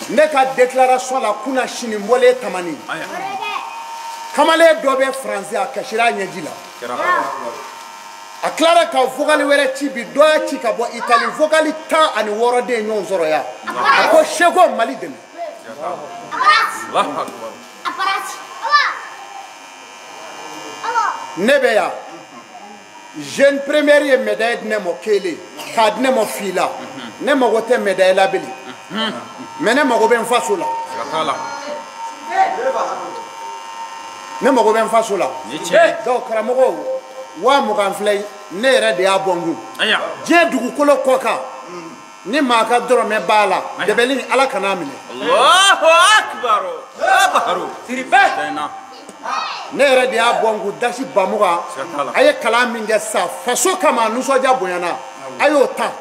ne ka déclaration la kunna sini n bɔlen Tamani aya kamalen dɔ bɛ faransi a kasira a ɲɛji la kɛra a tilara ka vocal wɛrɛ ci bi dɔ y'a ci ka bɔ Itali vocal 16 de ye ɲɔgɔn sɔrɔ yan a ko Seko Mali dɛmɛ Allahu akbar ne bɛ yan jeune première ye médaille di ne ma kelen k'a di ne ma fila ne mago tɛ médaille la bilen mais ne mago bɛ n faso la siga t'a la ne mago bɛ n faso la nin ye tiɲɛ ye donc karamɔgɔw 20,000 filɛ ne yɛrɛ de y'a bɔ n kun aya diɲɛ dugukolo kɔ kan ni maa ka dɔrɔmɛ b'a la dɛbɛli Ala kan'a minɛ Allahu akbar akbar siribe tiɲɛ ne yɛrɛ de y'a bɔ n kun dasi 20,000 a ye kalan min kɛ sa faso kama a nisɔndiya bonyana a y'o ta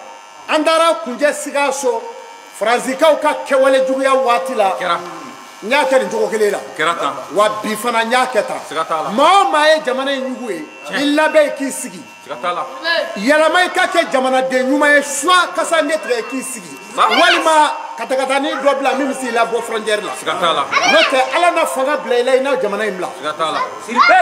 an taara kunjɛ Sikaso Faransikaw ka kɛwale juguya waati la kɛra n y'a kɛ nin cogo kelen la kɛra tan wa bi fana n y'a kɛ tan siga t'a la maa o maa ye jamana in ɲugu ye i labɛn i k'i sigi siga t'a la yɛlɛma i ka kɛ jamanaden ɲuman ye soit kasa ɲɛ tigɛ i k'i sigi walima katakatanin dɔ bila min bɛ se k'i labɔ frontière la siga t'a la n'o tɛ Ala na fanga bila i la i n'a jamana in bila siga t'a la siribe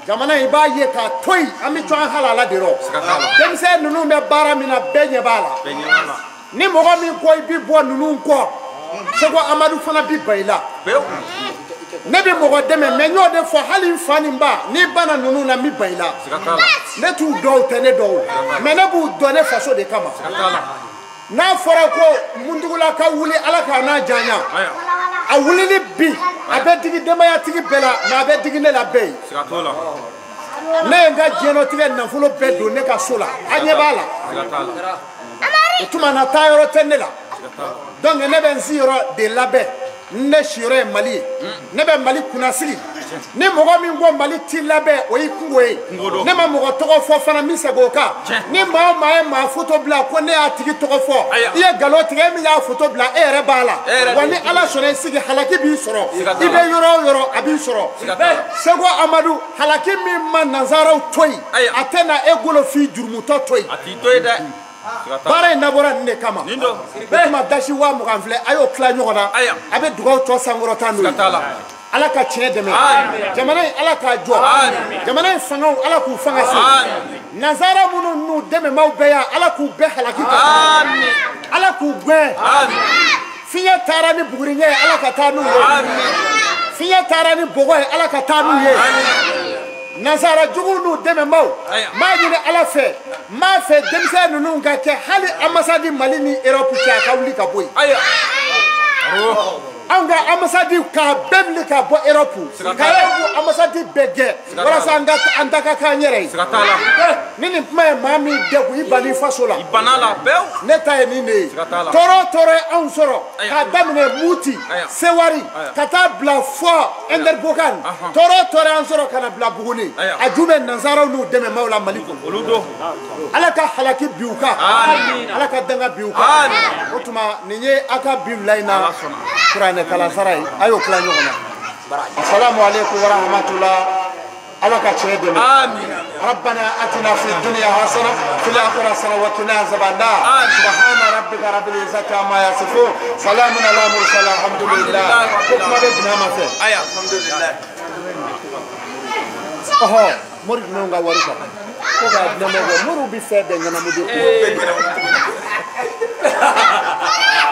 jamana in i b'a ye k'a to yen an bɛ to an halala de rɔ siga t'a la denmisɛn ninnu bɛ baara min na bɛɛ ɲɛ b'a la bɛɛ ɲɛ b'a la ni mɔgɔ min ko i bi bɔ ninnu kɔ Seko Amadu fana bi ban i la pewu ne bɛ mɔgɔ dɛmɛ mais n y'o de fɔ hali n fa ni n ba n'i banna ninnu na n bi ban i la siga t'a la ne t'u dɔw tɛ ne dɔw mais ne b'u dɔn ne faso de kama siga t'a la n'a fɔra ko Mundugula ka wuli Ala k'a n'a janya aya a wulili bi a bɛ digi denbayatigi bɛɛ la mais a bɛ digi ne la bɛɛ ye siga t'o la ne ye n ka diɲɛlatigɛ nafolo bɛɛ don ne ka so la a ɲɛ b'a la siga t'a la o tuma na taa yɔrɔ tɛ ne la siga t'a la donc ne bɛ n siyɔrɔ de labɛn ne siyɔrɔ ye Mali ye ne bɛ Mali kunnasigi ni mɔgɔ min ko Mali t'i labɛn o y'i kungo ye ne ma mɔgɔ tɔgɔ fɔ fana min segin o kan ni maa o maa ye maa foto bila ko ne y'a tigi tɔgɔ fɔ i ye nkalon tigɛ e min y'a foto bila e yɛrɛ b'a la wa ni Ala sɔnna i sigi halaki b'i sɔrɔ i bɛ yɔrɔ o yɔrɔ a b'i sɔrɔ Seko Amadu halaki min ma nanzaraw to yen a tɛ na e golo f'i jurumutɔ to yen a t'i to yen dɛ baara in dabɔra nin de kama o tuma dasi 20,000 filɛ a y'o tila ɲɔgɔn na a bɛ dugawu tɔ sankɔrɔta n'o ye Ala ka tiɲɛ dɛmɛ jamana in Ala k'a jɔ jamana in fangaw Ala k'u fanga se nanzara minnu n'u dɛmɛbaaw bɛɛ yan Ala k'u bɛɛ halaki ka Ala k'u gɛn fiɲɛ taara ni buguriɲɛ ye Ala ka taa n'u ye fiɲɛ taara ni bɔgɔ ye Ala ka taa n'u ye Nansara jugu n'u dɛmɛbaaw n b'a ɲini Ala fɛ n b'a fɛ denmisɛn ninnu ka kɛ hali ambassade Mali ni Europe cɛ a ka wuli ka bɔ yen anw ka ambassade k'a bɛɛ wuli ka bɔ Europe ka Europe ambassade bɛɛ gɛn walasa an da ka k'an yɛrɛ ye ni nin kuma ye maa min degun i banna i faso la ne ta ye nin de ye tɔɔrɔ o tɔɔrɔ ye anw sɔrɔ k'a daminɛ Muti Sewari ka taa bila fɔ Ɛndɛribokan tɔɔrɔ o tɔɔrɔ y'an sɔrɔ ka na bila Buguni a ju bɛ nanzaraw n'u dɛmɛbaaw la Mali kɔnɔ Ala ka halaki bi u kan Ala ka danga bi u kan o tuma nin ye aw ka bi wula in na kuranɛ kalansara ye a y'o tila ɲɔgɔn na asalamu aleykum wa rahmatulah Ala ka tiɲɛ dɛmɛ ربنا اتنا في الدنيا حسنه في الاخره حسنه وقنا عذاب النار سبحان ربك رب العزه عما يصفون سلام على المرسلين الحمد لله kuma bɛ bonya ma fɛ alhamdulillah ɔhɔ mori jumɛn ka wari kan ko k'a di ne ma bɔ moriw bɛ fɛn bɛɛ ɲɛnabɔ de kun.